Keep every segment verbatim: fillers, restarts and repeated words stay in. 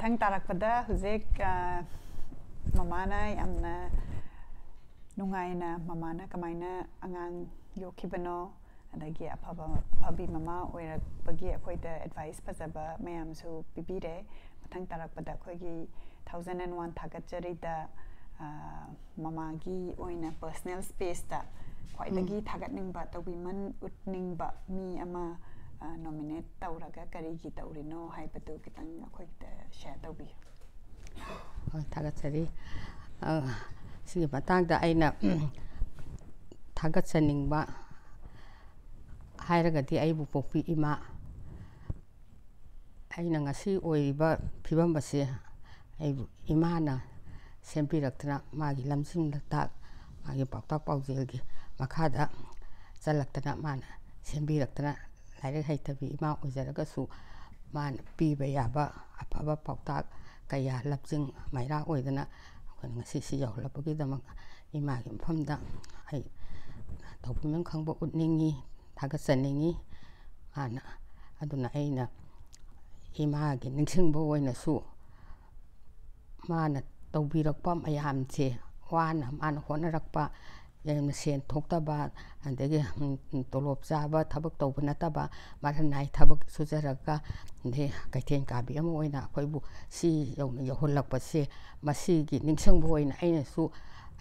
ꯃꯊꯪ ꯇꯥꯔꯛꯄꯗ ꯍꯧꯖꯤꯛ, ꯑ, ꯃꯃꯥꯅ ꯌꯥꯝꯅ ꯅꯨꯡꯉꯥꯏꯅ, ꯃꯃꯥꯅ ꯀꯃꯥꯏꯅ ꯑꯉꯥꯡ ꯌꯣꯛꯈꯤꯕꯅꯣ, ꯑꯗꯒꯤ ꯑꯐꯕ, ꯑꯐꯕꯤ ꯃꯃꯥ ꯑꯣꯏꯔꯛꯄꯒꯤ ꯑꯩꯈꯣꯏꯗ ꯑꯦꯗꯚꯥꯏꯁ ꯐꯖꯕ ꯃꯌꯥꯝꯁꯨ ꯄꯤꯕꯤꯔꯦ꯫ ꯃꯊꯪ ꯇꯥꯔꯛꯄꯗ ꯑꯩꯈꯣꯏꯒꯤ ꯊꯥꯎꯖꯟ ꯑꯦꯟ ꯋꯥꯟ ꯊꯥꯒꯠꯆꯔꯤꯗ, ꯑ, ꯃꯃꯥꯒꯤ ꯑꯣꯏꯅ ꯄꯔꯁꯅꯦꯜ ꯁ꯭ꯄꯦꯁꯇ ꯈ꯭ꯋꯥꯏꯗꯒꯤ ꯎꯝ꯫ ꯊꯥꯒꯠꯅꯤꯡꯕ, ꯇꯧꯕꯤꯃꯜ ꯎꯠꯅꯤꯡꯕ ꯃꯤ ꯑꯃ, ꯑ, ꯅꯣꯃꯤꯅꯦꯠ ꯇꯧꯔꯒ ꯀꯔꯤꯒꯤ ꯇꯧꯔꯤꯅꯣ ꯍꯥꯏꯕꯗꯨ ꯈꯤꯇꯪ ꯑꯩꯈꯣꯏꯗ ꯁꯤꯌꯔ ꯇꯧꯕꯤꯌꯨ꯫ ꯍꯣꯏ, ꯊꯥꯒꯠꯆꯔꯤ꯫ ꯑ, ꯁꯤꯒꯤ ꯃꯇꯥꯡꯗ ꯑꯩꯅ ꯊꯥꯒꯠꯆꯅꯤꯡꯕ ꯍꯥꯏꯔꯒꯗꯤ ꯑꯩꯕꯨ ꯄꯣꯛꯄꯤ ꯏꯃꯥ, ꯑꯩꯅ ꯉꯁꯤ ꯑꯣꯏꯔꯤꯕ ꯐꯤꯕꯝ ꯑꯁꯦ ꯑꯩꯕꯨ ꯏꯃꯥꯅ ꯁꯦꯝꯕꯤꯔꯛꯇꯅ, ꯃꯥꯒꯤ ꯂꯝꯖꯤꯡ ꯂꯝꯇꯥꯛ, ꯃꯥꯒꯤ ꯄꯥꯎꯇꯥꯛ ꯄꯥꯎꯖꯦꯜꯒꯤ ꯃꯈꯥꯗ ꯆꯜꯂꯛꯇꯅ, ꯃꯥꯅ ꯁꯦꯝꯕꯤꯔꯛꯇꯅ, ꯂꯥꯏꯔꯤꯛ ꯍꯩꯇꯕꯤ ꯏꯃꯥ ꯑꯣꯏꯖꯔꯒꯁꯨ ꯃꯥꯅ ꯄꯤꯕ ꯌꯥꯕ ꯑꯐꯕ ꯄꯥꯎꯇꯥꯛ ꯀꯌꯥ ꯂꯝꯖꯤꯡ ꯃꯩꯔꯥ ꯑꯣꯏꯗꯅ ꯑꯩꯈꯣꯏꯅ ꯉꯁꯤ ꯁꯤ ꯌꯧꯍꯜꯂꯛꯄꯒꯤꯗꯃꯛ ꯏꯃꯥꯒꯤ ꯃꯐꯝꯗ ꯑꯩ ꯇꯧꯕꯤꯃꯜ ꯈꯪꯕ ꯎꯠꯅꯤꯡꯉꯤ, ꯊꯥꯒꯠꯆꯅꯤꯡꯉꯤ꯫ ꯃꯥꯅ, ꯑꯗꯨꯅ ꯑꯩꯅ ꯏꯃꯥꯒꯤ ꯅꯤꯡꯁꯤꯡꯕ ꯑꯣꯏꯅꯁꯨ ꯃꯥꯅ ꯇꯧꯕꯤꯔꯛꯄ ꯃꯌꯥꯝꯁꯦ, ꯋꯥꯅ ꯃꯥꯅ ꯍꯣꯠꯅꯔꯛꯄ, ꯌꯥꯝꯅ ꯁꯦꯟ ꯊꯣꯛꯇꯕ, ꯑꯗꯒꯤ, ꯎꯝ, ꯇꯣꯂꯣꯞ ꯆꯥꯕ ꯊꯕꯛ ꯇꯧꯕ ꯅꯠꯇꯕ, ꯃꯔꯟ ꯅꯥꯏ ꯊꯕꯛ ꯁꯨꯖꯔꯒ, ꯑꯗꯩ ꯀꯩꯊꯦꯜ ꯀꯥꯕꯤ ꯑꯃ ꯑꯣꯏꯅ ꯑꯩꯈꯣꯏꯕꯨ ꯁꯤ ꯌꯧꯅ ꯌꯧꯍꯜꯂꯛꯄꯁꯦ, ꯃꯁꯤꯒꯤ ꯅꯤꯡꯁꯤꯡꯕ ꯑꯣꯏꯅ ꯑꯩꯅꯁꯨ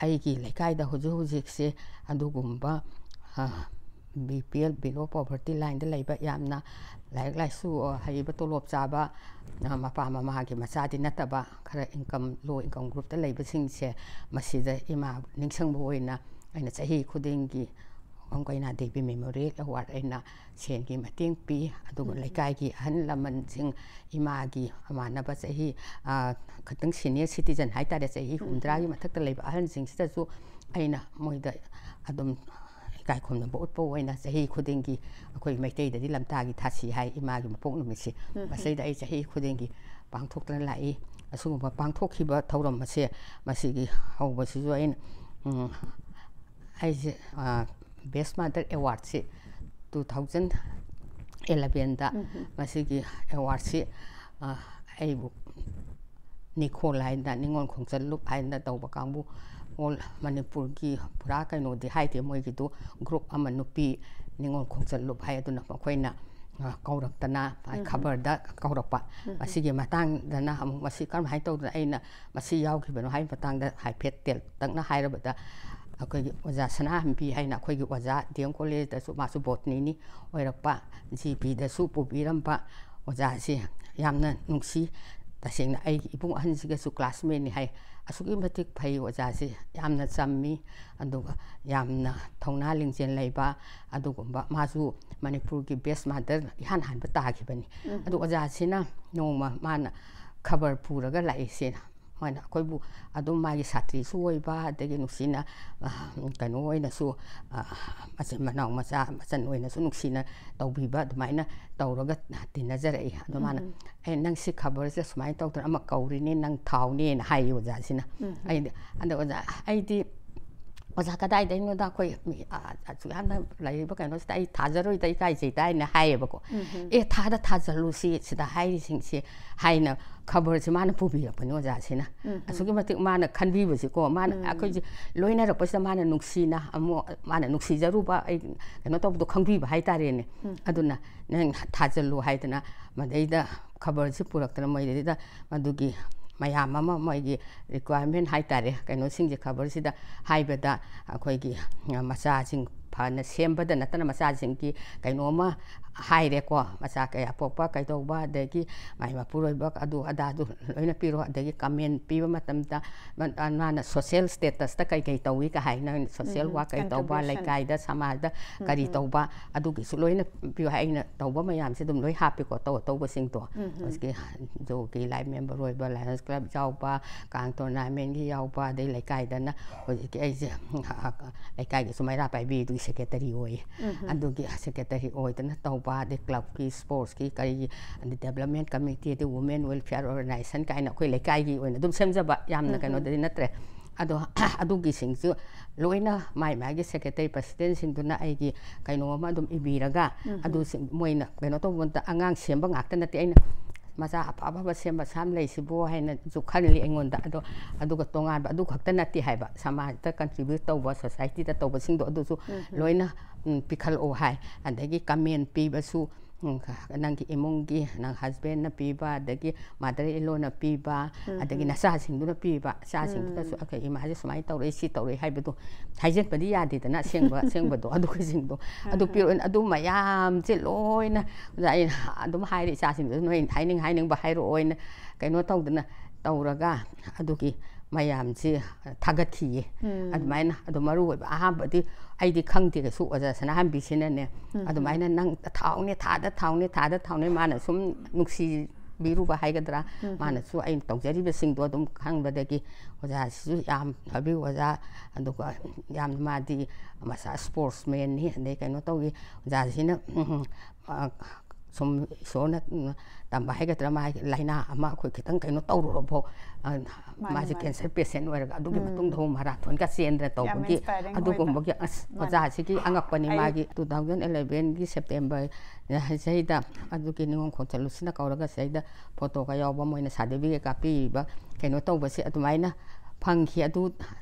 ꯑꯩꯒꯤ ꯂꯩꯀꯥꯏꯗ ꯍꯧꯖꯤꯛ ꯍꯧꯖꯤꯛꯁꯦ ꯑꯗꯨꯒꯨꯝꯕ, ꯑ, B P L, below poverty line ꯗ ꯂꯩꯕ, ꯌꯥꯝꯅ ꯂꯥꯏꯔꯤꯛ ꯂꯥꯏꯁꯨ, ꯑ, ꯍꯩꯕ, ꯇꯣꯂꯣꯞ ꯆꯥꯕ, ꯑ, ꯃꯄꯥ ꯃꯃꯥꯒꯤ ꯃꯆꯥꯗꯤ ꯅꯠꯇꯕ, ꯈꯔ income, low income group ꯇ ꯂꯩꯕꯁꯤꯡꯁꯦ, ꯃꯁꯤꯗ ꯏꯃꯥ ꯅꯤꯡꯁꯤꯡꯕ ꯑꯣꯏꯅ ꯑꯩꯅ ꯆꯍꯤ ꯈꯨꯗꯤꯡꯒꯤ ꯋꯥꯡ ꯀꯩꯅꯥ ꯗꯦꯕꯤ Memorial Award ꯑꯩꯅ ꯁꯦꯟꯒꯤ ꯃꯇꯦꯡ ꯄꯤ꯫ ꯑꯗꯨꯒ ꯎꯝ꯫ ꯂꯩꯀꯥꯏꯒꯤ ꯑꯍꯜ ꯂꯃꯟꯁꯤꯡ, ꯏꯃꯥꯒꯤ ꯃꯃꯥꯟꯅꯕ ꯆꯍꯤ, ꯑ, ꯈꯤꯇꯪ senior citizen ꯍꯥꯏꯇꯥꯔꯦ, ꯆꯍꯤ ꯎꯝ꯫ ꯍꯨꯝꯗ꯭ꯔꯥꯒꯤ ꯃꯊꯛꯇ ꯂꯩꯕ ꯑꯍꯜꯁꯤꯡꯁꯤꯗꯁꯨ ꯑꯩꯅ ꯃꯣꯏꯗ ꯑꯗꯨꯝ ꯏꯀꯥꯏ ꯈꯨꯝꯅꯕ ꯎꯠꯄ ꯑꯣꯏꯅ ꯆꯍꯤ ꯈꯨꯗꯤꯡꯒꯤ ꯑꯩꯈꯣꯏ ꯃꯩꯇꯩꯗꯗꯤ ꯂꯝꯇꯥꯒꯤ ꯊꯥꯁꯤ ꯍꯥꯏ, ꯏꯃꯥꯒꯤ ꯃꯄꯣꯛ ꯅꯨꯃꯤꯠꯁꯤ꯫ ꯎꯝ꯫ ꯃꯁꯤꯗ ꯑꯩ ꯆꯍꯤ ꯈꯨꯗꯤꯡꯒꯤ ꯄꯥꯡꯊꯣꯛꯇꯨꯅ ꯂꯥꯛꯏ꯫ ꯑꯁꯤꯒꯨꯝꯕ ꯄꯥꯡꯊꯣꯛꯈꯤꯕ ꯊꯧꯔꯝ ꯑꯁꯦ, ꯃꯁꯤꯒꯤ ꯍꯧꯕꯁꯤꯁꯨ ꯑꯩꯅ, ꯎꯝ, ꯑꯩꯁꯦ, ꯑ, Best Mother Award ꯁꯤ two thousand eleven ꯗ ꯎꯝ꯫ ꯃꯁꯤꯒꯤ award ꯁꯤ, ꯑ, ꯑꯩꯕꯨ ꯅꯤꯈꯣꯜ ꯍꯥꯏꯅ, ꯅꯤꯉꯣꯜ ꯈꯣꯡꯆꯠꯂꯨꯞ ꯍꯥꯏꯅ ꯇꯧꯕ ꯀꯥꯡꯕꯨ, ꯑꯣꯜ ꯃꯅꯤꯄꯨꯔꯒꯤ ꯄꯨꯔꯥ ꯀꯩꯅꯣꯗꯤ ꯍꯥꯏꯗꯦ, ꯃꯣꯏꯒꯤꯗꯨ ꯒ꯭ꯔꯨꯞ ꯑꯃ, ꯅꯨꯄꯤ ꯅꯤꯉꯣꯜ ꯈꯣꯡꯆꯠꯂꯨꯞ ꯍꯥꯏ, ꯑꯗꯨꯅ ꯃꯈꯣꯏꯅ, ꯑ, ꯀꯧꯔꯛꯇꯅ, ꯎꯝ꯫ ꯈꯕꯔꯗ ꯀꯧꯔꯛꯄ꯫ ꯎꯝ꯫ ꯃꯁꯤꯒꯤ ꯃꯇꯥꯡꯗꯅ ꯑꯃꯨꯛ ꯃꯁꯤ ꯀꯔꯝꯍꯥꯏꯅ ꯇꯧꯗꯅ ꯑꯩꯅ ꯃꯁꯤ ꯌꯥꯎꯈꯤꯕꯅꯣ ꯍꯥꯏꯕ ꯃꯇꯥꯡꯗ ꯍꯥꯏꯐꯦꯠ ꯇꯦꯜꯇꯛꯅ ꯍꯥꯏꯔꯕꯗ, ꯑꯩꯈꯣꯏꯒꯤ ꯑꯣꯖꯥ ꯁꯅꯥꯍꯟꯕꯤ ꯍꯥꯏꯅ ꯑꯩꯈꯣꯏꯒꯤ ꯑꯣꯖꯥ ꯗꯤ ꯑꯦꯝ ꯀꯣꯂꯦꯖꯇꯁꯨ ꯃꯥꯁꯨ ꯕꯣꯇꯅꯤꯅꯤ ꯑꯣꯏꯔꯛꯄ, ꯖꯤ ꯄꯤꯗꯁꯨ ꯄꯨꯕꯤꯔꯝꯕ ꯑꯣꯖꯥꯁꯤ ꯌꯥꯝꯅ ꯅꯨꯡꯁꯤ꯫ ꯇꯁꯦꯡꯅ ꯑꯩꯒꯤ ꯏꯕꯨꯡ ꯑꯍꯟꯁꯤꯒꯁꯨ ꯀ꯭ꯂꯥꯁꯃꯦꯠꯅꯤ ꯍꯥꯏ꯫ ꯑꯁꯨꯛꯀꯤ ꯃꯇꯤꯛ ꯐꯩ ꯑꯣꯖꯥꯁꯤ, ꯌꯥꯝꯅ ꯆꯝꯃꯤ, ꯑꯗꯨꯒ ꯌꯥꯝꯅ ꯊꯧꯅꯥ ꯂꯤꯡꯖꯦꯜ ꯂꯩꯕ, ꯑꯗꯨꯒꯨꯝꯕ, ꯃꯥꯁꯨ ꯃꯅꯤꯄꯨꯔꯒꯤ ꯕꯦꯁ ꯃꯥꯗꯔ ꯏꯍꯥꯟ ꯍꯥꯟꯕ ꯇꯥꯈꯤꯕꯅꯤ꯫ ꯎꯝ꯫ ꯑꯗꯨ ꯑꯣꯖꯥꯁꯤꯅ ꯅꯣꯡꯃ ꯃꯥꯅ ꯈꯕꯔ ꯄꯨꯔꯒ ꯂꯥꯛꯏ ꯁꯤꯅ꯫ ꯃꯣꯏꯅ ꯑꯩꯈꯣꯏꯕꯨ ꯑꯗꯨꯝ ꯃꯥꯒꯤ ꯁꯥꯇ꯭ꯔꯤꯁꯨ ꯑꯣꯏꯕ, ꯑꯗꯒꯤ ꯅꯨꯡꯁꯤꯅ, ꯑ, ꯀꯩꯅꯣ ꯑꯣꯏꯅꯁꯨ, ꯑ, ꯃꯆꯤꯟ ꯃꯅꯥꯎ ꯃꯆꯥ ꯃꯆꯟ ꯑꯣꯏꯅꯁꯨ ꯅꯨꯡꯁꯤꯅ ꯇꯧꯕꯤꯕ, ꯑꯗꯨꯃꯥꯏꯅ ꯇꯧꯔꯒ ꯇꯤꯟꯅꯖꯔꯛꯏ꯫ ꯑꯗꯣ ꯃꯥꯅ, ꯎꯝ꯫ "ꯑꯦ, ꯅꯪ ꯁꯤ ꯈꯕꯔꯁꯤꯗ ꯁꯨꯃꯥꯏꯅ ꯇꯧꯗꯅ ꯑꯃ ꯀꯧꯔꯤꯅꯦ, ꯅꯪ ꯊꯥꯎꯅꯦꯅ" ꯍꯥꯏꯌꯦ ꯑꯣꯖꯥꯁꯤꯅ꯫ ꯎꯝ꯫ ꯑꯩꯗꯤ, ꯑꯗ ꯑꯣꯖꯥ, ꯑꯩꯗꯤ, "ꯑꯣꯖꯥ, ꯀꯗꯥꯏꯗꯩꯅꯣꯗ, ꯑꯩꯈꯣꯏ ꯃꯤ, ꯑ, ꯑꯁꯨꯛ ꯌꯥꯝꯅ ꯂꯩꯔꯤꯕ ꯀꯩꯅꯣꯁꯤꯗ ꯑꯩ ꯊꯥꯖꯔꯣꯏꯗ, ꯏꯀꯥꯏꯖꯩꯗ" ꯍꯥꯏꯅ ꯍꯥꯏꯌꯦꯕꯀꯣ꯫ ꯎꯝ꯫ "ꯑꯦ, ꯊꯥꯗ ꯊꯥꯖꯜꯂꯨ ꯁꯤ, ꯁꯤꯗ ꯍꯥꯏꯔꯤꯁꯤꯡꯁꯤ" ꯍꯥꯏꯅ ꯈꯕꯔꯁꯤ ꯃꯥꯅ ꯄꯨꯕꯤꯔꯛꯄꯅꯤ ꯑꯣꯖꯥꯁꯤꯅ꯫ ꯎꯝ꯫ ꯑꯁꯨꯛꯀꯤ ꯃꯇꯤꯛ ꯃꯥꯅ ꯈꯟꯕꯤꯕꯁꯤꯀꯣ, ꯃꯥꯅ ꯎꯝ꯫ ꯑꯩꯈꯣꯏꯁꯦ ꯂꯣꯏꯅꯔꯛꯄꯁꯤꯗ ꯃꯥꯅ ꯅꯨꯡꯁꯤꯅ ꯑꯃꯨꯛ, ꯃꯥꯅ ꯅꯨꯡꯁꯤꯖꯔꯨꯕ, ꯑꯩ ꯀꯩꯅꯣ ꯇꯧꯕꯗꯣ ꯈꯪꯕꯤꯕ ꯍꯥꯏꯇꯥꯔꯦꯅꯦ꯫ ꯎꯝ꯫ ꯑꯗꯨꯅ "ꯅꯪ ꯊꯥꯖꯜꯂꯨ" ꯍꯥꯏꯗꯅ ꯃꯗꯩꯗ ꯈꯕꯔꯁꯤ ꯄꯨꯔꯛꯇꯅ ꯃꯣꯏꯗꯩꯗ ꯃꯗꯨꯒꯤ ꯃꯌꯥꯝ ꯑꯃ ꯃꯣꯏꯒꯤ requirement ꯍꯥꯏꯇꯥꯔꯦ, ꯀꯩꯅꯣꯁꯤꯡꯁꯦ ꯈꯕꯔꯁꯤꯗ ꯍꯥꯏꯕꯗ ꯑꯩꯈꯣꯏꯒꯤ, ꯑ, ꯃꯆꯥꯁꯤꯡ ꯐꯅ ꯁꯦꯝꯕꯗ ꯅꯠꯇꯅ ꯃꯆꯥꯁꯤꯡꯒꯤ ꯀꯩꯅꯣꯝꯃ ꯍꯥꯏꯔꯦꯀꯣ, ꯃꯆꯥ ꯀꯌꯥ ꯄꯣꯛꯄ ꯀꯩꯗꯧꯕ, ꯑꯗꯒꯤ ꯃꯥꯏ ꯃꯄꯨꯔꯣꯏꯕ ꯑꯗꯨ ꯑꯗꯥꯗꯨ ꯂꯣꯏꯅ ꯄꯤꯔꯣ, ꯑꯗꯒꯤ comment ꯄꯤꯕ ꯃꯇꯝꯗ ꯃ-, ꯑ, ꯃꯥꯅ social status ꯇ ꯀꯩ ꯀꯩ ꯇꯧꯏ ꯀ ꯍꯥꯏꯅ, social ꯎꯝ, work ꯀꯩ ꯇꯧꯕ, contribution꯫ ꯂꯩꯀꯥꯏꯗ ꯁꯃꯥꯖꯗ ꯀꯔꯤ ꯎꯝ꯫ ꯇꯧꯕ, ꯑꯗꯨꯒꯤꯁꯨ ꯂꯣꯏꯅ ꯄꯤꯌꯨ ꯍꯥꯏ꯫ ꯑꯩꯅ ꯇꯧꯕ ꯃꯌꯥꯝꯁꯦ ꯑꯗꯨꯝ ꯂꯣꯏ ꯍꯥꯞꯄꯤꯀꯣ, ꯑꯇꯧ ꯑꯇꯧꯕꯁꯤꯡꯗꯣ꯫ ꯎꯝ꯫ ꯍꯧꯖꯤꯛꯀꯤ ꯖꯣꯒꯤ life member ꯑꯣꯏꯕ, Lions Club ꯌꯥꯎꯕ, ꯀꯥꯡ tournament ꯀꯤ ꯌꯥꯎꯕ, ꯑꯗꯩ ꯂꯩꯀꯥꯏꯗꯅ ꯍꯧꯖꯤꯛꯀꯤ ꯑꯩꯁꯦ ꯂꯩꯀꯥꯏꯒꯤꯁꯨ ꯃꯩꯔꯥ ꯄꯥꯏꯕꯤꯗꯨꯒꯤ secretary ꯑꯣꯏꯌꯦ꯫ ꯎꯝ꯫ ꯑꯗꯨꯒꯤ secretary ꯑꯣꯏꯗꯅ ꯇꯧꯕ, ꯑꯗꯩ club ꯀꯤ, sports ꯀꯤ, ꯀꯔꯤꯒꯤ, ꯑꯗꯩ development committee, ꯑꯗꯩ women welfare organization ꯀꯥꯏꯅ ꯑꯩꯈꯣꯏ ꯂꯩꯀꯥꯏꯒꯤ ꯑꯣꯏꯅ ꯑꯗꯨꯝ ꯁꯦꯝꯖꯕ, ꯌꯥꯝꯅ ꯎꯝ꯫ ꯀꯩꯅꯣꯗꯗꯤ ꯅꯠꯇ꯭ꯔꯦ꯫ ꯑꯗꯣ ꯑꯗꯨꯒꯤꯁꯤꯡꯁꯨ ꯂꯣꯏꯅ ꯃꯥꯏ ꯃꯥꯒꯤ secretary president ꯁꯤꯡꯗꯨꯅ ꯑꯩꯒꯤ ꯀꯩꯅꯣ ꯑꯃ ꯑꯗꯨꯝ ꯏꯕꯤꯔꯒ, ꯎꯝ꯫ ꯑꯗꯨꯁꯤꯡ ꯃꯣꯏꯅ ꯀꯩꯅꯣ ꯇꯧꯕ ꯃꯇꯝꯗ, ꯑꯉꯥꯡ ꯁꯦꯝꯕ ꯉꯥꯛꯇ ꯅꯠꯇꯦ, ꯑꯩꯅ ꯃꯆꯥ ꯑꯐ ꯑꯐꯕ ꯁꯦꯝꯕ ꯁꯥꯝ ꯂꯩꯁꯤꯕꯨ ꯍꯥꯏꯅꯁꯨ ꯈꯜꯂꯤ ꯑꯩꯉꯣꯟꯗ꯫ ꯑꯗꯣ ꯑꯗꯨꯒ ꯇꯣꯉꯥꯟꯕ ꯑꯗꯨ ꯈꯛꯇ ꯅꯠꯇꯦ ꯍꯥꯏꯕ, ꯁꯃꯥꯖꯇ ꯀꯟꯇ꯭ꯔꯤꯕ꯭ꯌꯨꯠ ꯇꯧꯕ, ꯁꯣꯁꯥꯏꯇꯤꯗ ꯇꯧꯕꯁꯤꯡꯗꯣ ꯑꯗꯨꯁꯨ ꯂꯣꯏꯅ ꯎꯝ, ꯄꯤꯈꯠꯂꯛꯑꯣ ꯍꯥꯏ꯫ ꯑꯗꯒꯤ ꯀꯃꯦꯟ ꯄꯤꯕꯁꯨ ꯎꯝ, ꯅꯪꯒꯤ ꯏꯃꯨꯡꯒꯤ, ꯅꯪ ꯍꯁꯕꯦꯟꯅ ꯄꯤꯕ, ꯑꯗꯒꯤ ꯃꯥꯗꯔ ꯏꯂꯣꯅ ꯄꯤꯕ, ꯑꯗꯒꯤ ꯅꯆꯥꯁꯤꯡꯗꯨꯅ ꯄꯤꯕ, ꯏꯆꯥꯁꯤꯡꯗꯨꯅꯁꯨ ꯑꯩꯈꯣꯏ ꯏꯃꯥꯁꯦ ꯁꯨꯃꯥꯏꯅ ꯇꯧꯔꯛꯏ, ꯁꯤ ꯇꯧꯔꯛꯏ ꯍꯥꯏꯕꯗꯣ ꯍꯥꯏꯖꯤꯟꯕꯗꯤ ꯌꯥꯗꯦꯗꯅ, ꯑꯁꯦꯡꯕ ꯑꯁꯦꯡꯕꯗꯣ ꯑꯗꯨꯒꯤꯁꯤꯡꯗꯣ ꯑꯗꯨ ꯄꯤꯔꯛꯑꯣ꯫ ꯑꯗꯨ ꯃꯌꯥꯝꯁꯦ ꯂꯣꯏꯅ ꯑꯣꯖꯥ, ꯑꯩꯅ ꯑꯗꯨꯝ ꯍꯥꯏꯔꯦ ꯏꯆꯥꯁꯤꯡꯗꯨꯁꯨ, ꯅꯣꯏ ꯍꯥꯏꯅꯤꯡ ꯍꯥꯏꯅꯤꯡꯕ ꯍꯥꯏꯔꯛꯑꯣꯅ ꯀꯩꯅꯣ ꯇꯧꯗꯅ ꯇꯧꯔꯒ ꯑꯗꯨꯒꯤ ꯃꯌꯥꯝꯁꯤ ꯊꯥꯒꯠꯈꯤꯌꯦ꯫ ꯑꯗꯨꯃꯥꯏꯅ ꯑꯗꯣ ꯃꯔꯨ ꯑꯣꯏꯕ ꯑꯍꯥꯟꯕꯗꯤ ꯑꯩꯗꯤ ꯈꯪꯗꯦ ꯀꯩꯁꯨ, ꯑꯣꯖꯥ ꯁꯅꯥꯍꯟꯕꯤꯁꯤꯅꯅꯦ ꯑꯗꯨꯃꯥꯏꯅ ꯅꯪ ꯊꯥꯎꯅꯦ, ꯊꯥꯗ ꯊꯥꯎꯅꯦ, ꯊꯥꯗ ꯊꯥꯎꯅꯦ, ꯃꯥꯅ ꯁꯨꯝ ꯅꯨꯡꯁꯤꯕꯤꯔꯨꯕ ꯍꯥꯏꯒꯗ꯭ꯔꯥ, ꯃꯥꯅꯁꯨ ꯑꯩꯅ ꯇꯧꯖꯔꯤꯕꯁꯤꯡꯗꯣ ꯑꯗꯨꯝ ꯈꯪꯕꯗꯒꯤ ꯑꯣꯖꯥꯁꯤꯁꯨ ꯌꯥꯝ ꯐꯕꯤ ꯑꯣꯖꯥ, ꯑꯗꯨꯒ ꯌꯥꯝ ꯃꯥꯗꯤ ꯃꯁꯥ ꯁ꯭ꯄꯣꯔꯠꯁꯃꯦꯟꯅꯤ, ꯑꯗꯩ ꯀꯩꯅꯣ ꯇꯧꯏ꯫ ꯑꯣꯖꯥꯁꯤꯅ ꯎꯝ, ꯑ, ꯁꯨꯝ ꯏꯁꯣꯔꯅ ꯎꯝ, ꯇꯝꯕ ꯍꯥꯏꯒꯗ꯭ꯔꯥ, ꯃꯥꯒꯤ ꯂꯥꯏꯅꯥ ꯑꯃ ꯑꯩꯈꯣꯏ ꯈꯤꯇꯪ ꯀꯩꯅꯣ ꯇꯧꯔꯨꯔꯕꯣ, ꯑ, ꯃꯥꯅꯤ, ꯃꯥꯁꯦ ꯃꯥꯅꯤ꯫ ꯀꯦꯟꯁꯔ ꯄꯦꯁꯦꯟ ꯑꯣꯏꯔꯒ ꯑꯗꯨꯒꯤ ꯎꯝ꯫ ꯃꯇꯨꯡꯗ ꯑꯃꯨꯛ ꯃꯔꯥꯊꯣꯟꯒ ꯆꯦꯟꯗꯅ ꯌꯥꯝ ꯇꯧꯕꯒꯤ inspiring ꯑꯣꯏꯕ꯫ ꯑꯗꯨꯒꯨꯝꯕꯒꯤ ꯑꯁ, ꯃꯥꯅꯤ꯫ ꯑꯣꯖꯥꯁꯤꯒꯤ ꯑꯉꯛꯄꯅꯤ꯫ ꯑꯩ ꯃꯥꯒꯤ ꯇꯨ ꯊꯥꯎꯖꯟ ꯑꯦꯂꯦꯚꯦꯟꯒꯤ ꯁꯦꯞꯇꯦꯝꯕꯔ ꯁꯤꯗꯩꯗ ꯑꯗꯨꯒꯤ ꯅꯤꯉꯣꯜ ꯈꯣꯡꯆꯠꯂꯨꯁꯤꯅ ꯀꯧꯔꯒ ꯁꯤꯗꯩꯗ ꯐꯣꯇꯣꯒ ꯌꯥꯎꯕ, ꯃꯣꯏꯅ ꯁꯥꯔꯇꯤꯐꯤꯀꯦꯠ ꯀꯥꯞꯄꯤꯕ ꯀꯩꯅꯣ ꯇꯧꯕꯁꯦ ꯑꯗꯨꯃꯥꯏꯅ ꯐꯪꯈꯤ꯫ ꯑꯗꯨ